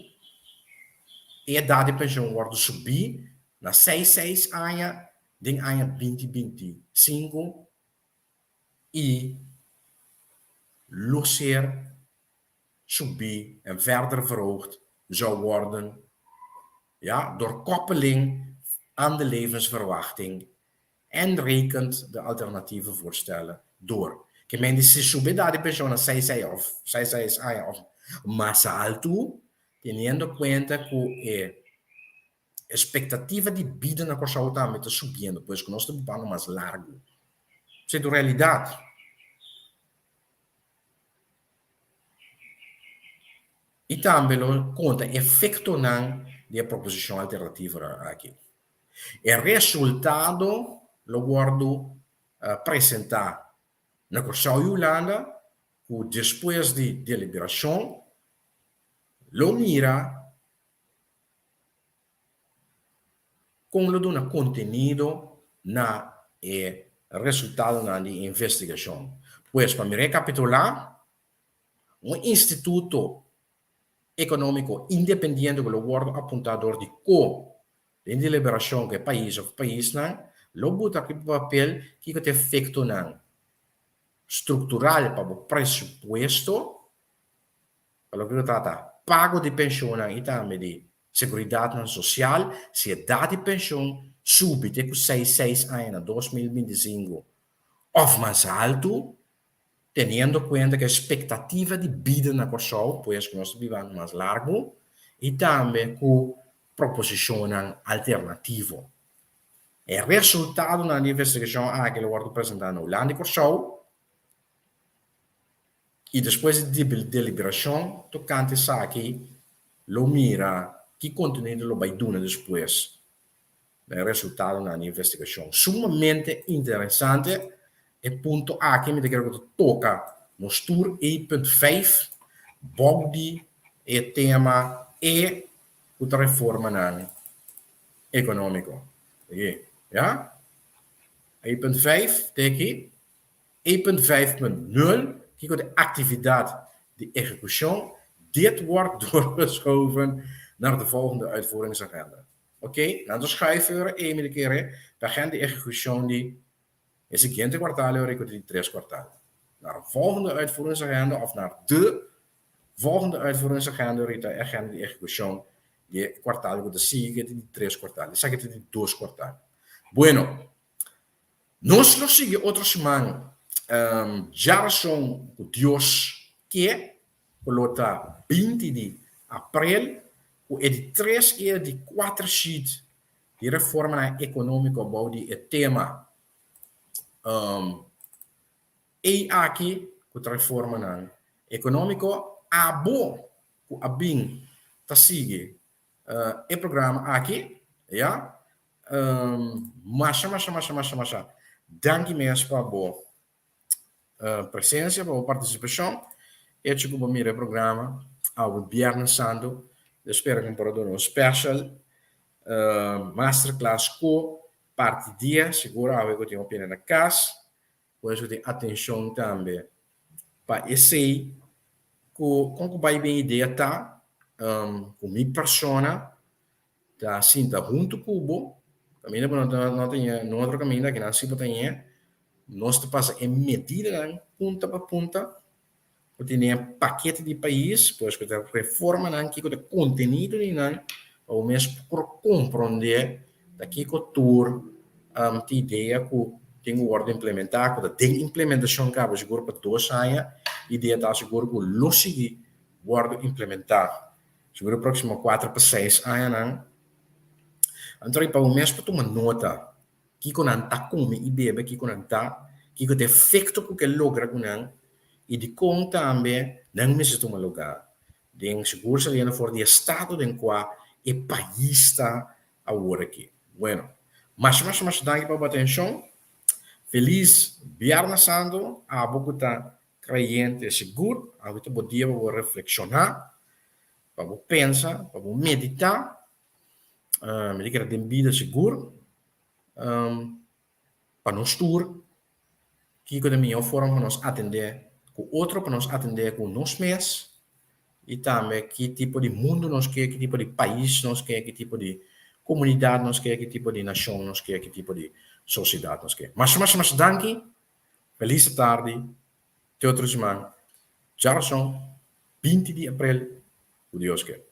e edat di penshon wòrdu subí na seis seis aña den aña 2025 i lo ser subí en verder verhoogd zou worden, ja, door koppeling aan de levensverwachting en rekent de alternatieve voorstellen. Dor ke men di si subi edat di penshon na seis seis òf seis seis aña òf mas altu, teniendo kuenta ku e espektativa di bida na Kòrsou tambe ta subiendo, pues ku nos ta bibando mas largu. Esei ta un realidat. I tambe lo konta efektonan di e proposishon alternativo aki. E resultado lo wòrdu presentá na Kòrsou i Hulanda ku despues di deliberashon lo mira kon lo duna kontenido na e resultadonan di e investigashon. Pues pa mi rekapitulá, un instituto ekonómiko independiente ku lo wòrdu apuntá dor di ko Den deliberashon ku e pais òf paisnan lo buta riba papel kiko ta efektonan struktural pa bo presupuesto pa loke ta trata pago di penshonnan i tambe di seguridatnan sosial si edat di penshon subi te ku seis seis aña na 2025 òf mas altu. Teniendo kuenta ku e spektativa di bida na Kòrsou, pues ku nos ta bibando mas largu, i tambe ku proposishonnan alternativo. E resultadonan di investigashon aki lo wòrdu presentá na Hulanda i Kòrsou, i despues di deliberashon tokante esaki lo mira ki kontenido lo bai duna despues. Na e resultadonan di investigashon. Sumamente interesante e punto aki, mi ta kere ku ta toka nos tur ei punt vijf bou di e tema e ku ta reformanan ekonómiko. Oke, ya? Ei punt vijf te aki. Ei punt vijf punt nul, kiko ta e aktividat di ehekushon? Dit wordt doorgeschoven naar de volgende uitvoeringsagenda. Oké, nan ta schuif ora ei mi ta kere pa agenda di ehekushon di e siguiente kwartal ora ei ku ta di tres kwartal. Naar volgende uitvoeringsagenda of naar de volgende uitvoeringsagenda ora ei ta e agenda di ehekushon di e kwartal ku ta sigui ku ta di tres kwartal. Esaki ta di dos kwartal. Bueno, nos lo sigui otro siman djarason ku Dios ke. ku lo ta 20 di aprel, ku e di tres i e di kuater sheet di reformanan ekonómiko bou di e tema ei aki ku ta reformanan ekonómiko. Abo ku a bin ta sigui e programa aki, ya. Masha masha masha masha masha danki mes pa bo presencia, pa bo participacion. Hecho cu bo mira e programa awe Biernes Santo, ta spera cu por a duna un special masterclass cu parti dia, sigur awe cu tin hopi hende na cas, por eso tin atencion tambe pa esey cu con cu bay bin idea ta cu mi persona ta sinta huntu ku bo, kaminda ku no ta no ta ñe no otro kaminda kinan si bo ta ñe, nos ta pasa e medidanan punta pa punta ku tene e pakete di pais, pues ku ta reformanan kiko ta kontenido di nan pa bo mes por komprondé ta kiko tur ta idea ku tin ku wòrdu implementá, ku ta den implementashon kaba sigur pa dos aña, idea ta sigur ku lo sigui wòrdu implementá. Sigur e próksimo kuater pa seis añanan. Anto riba bo mes por tuma nota kiko nan ta kome i bebe, kiko nan ta, kiko ta e efekto ku ke logra ku nan i dikon tambe nan mester tuma lugá den sigur saliendo for di e estado den kua e pais ta awor aki. Bueno, masha masha masha danki pa bo atenshon. Felis Biernes Santo abo ku ta Creyente sigur, awe ta bo dia pa bo reflekshoná, pa bo pensa, pa bo meditá. Mi ta kere den bida sigur, pa nos tur, kiko ta e mihó forma pa nos atendé ku otro, pa nos atendé ku nos mes, i tambe ki tipo di mundu nos ke, ki tipo di pais nos ke, ki tipo di komunidat nos ke, ki tipo di nashon nos ke, ki tipo di sosiedat nos ke. Masha masha masha danki. Felis tardi, te otro siman, djarason 20 di aprel, ku Dios ke.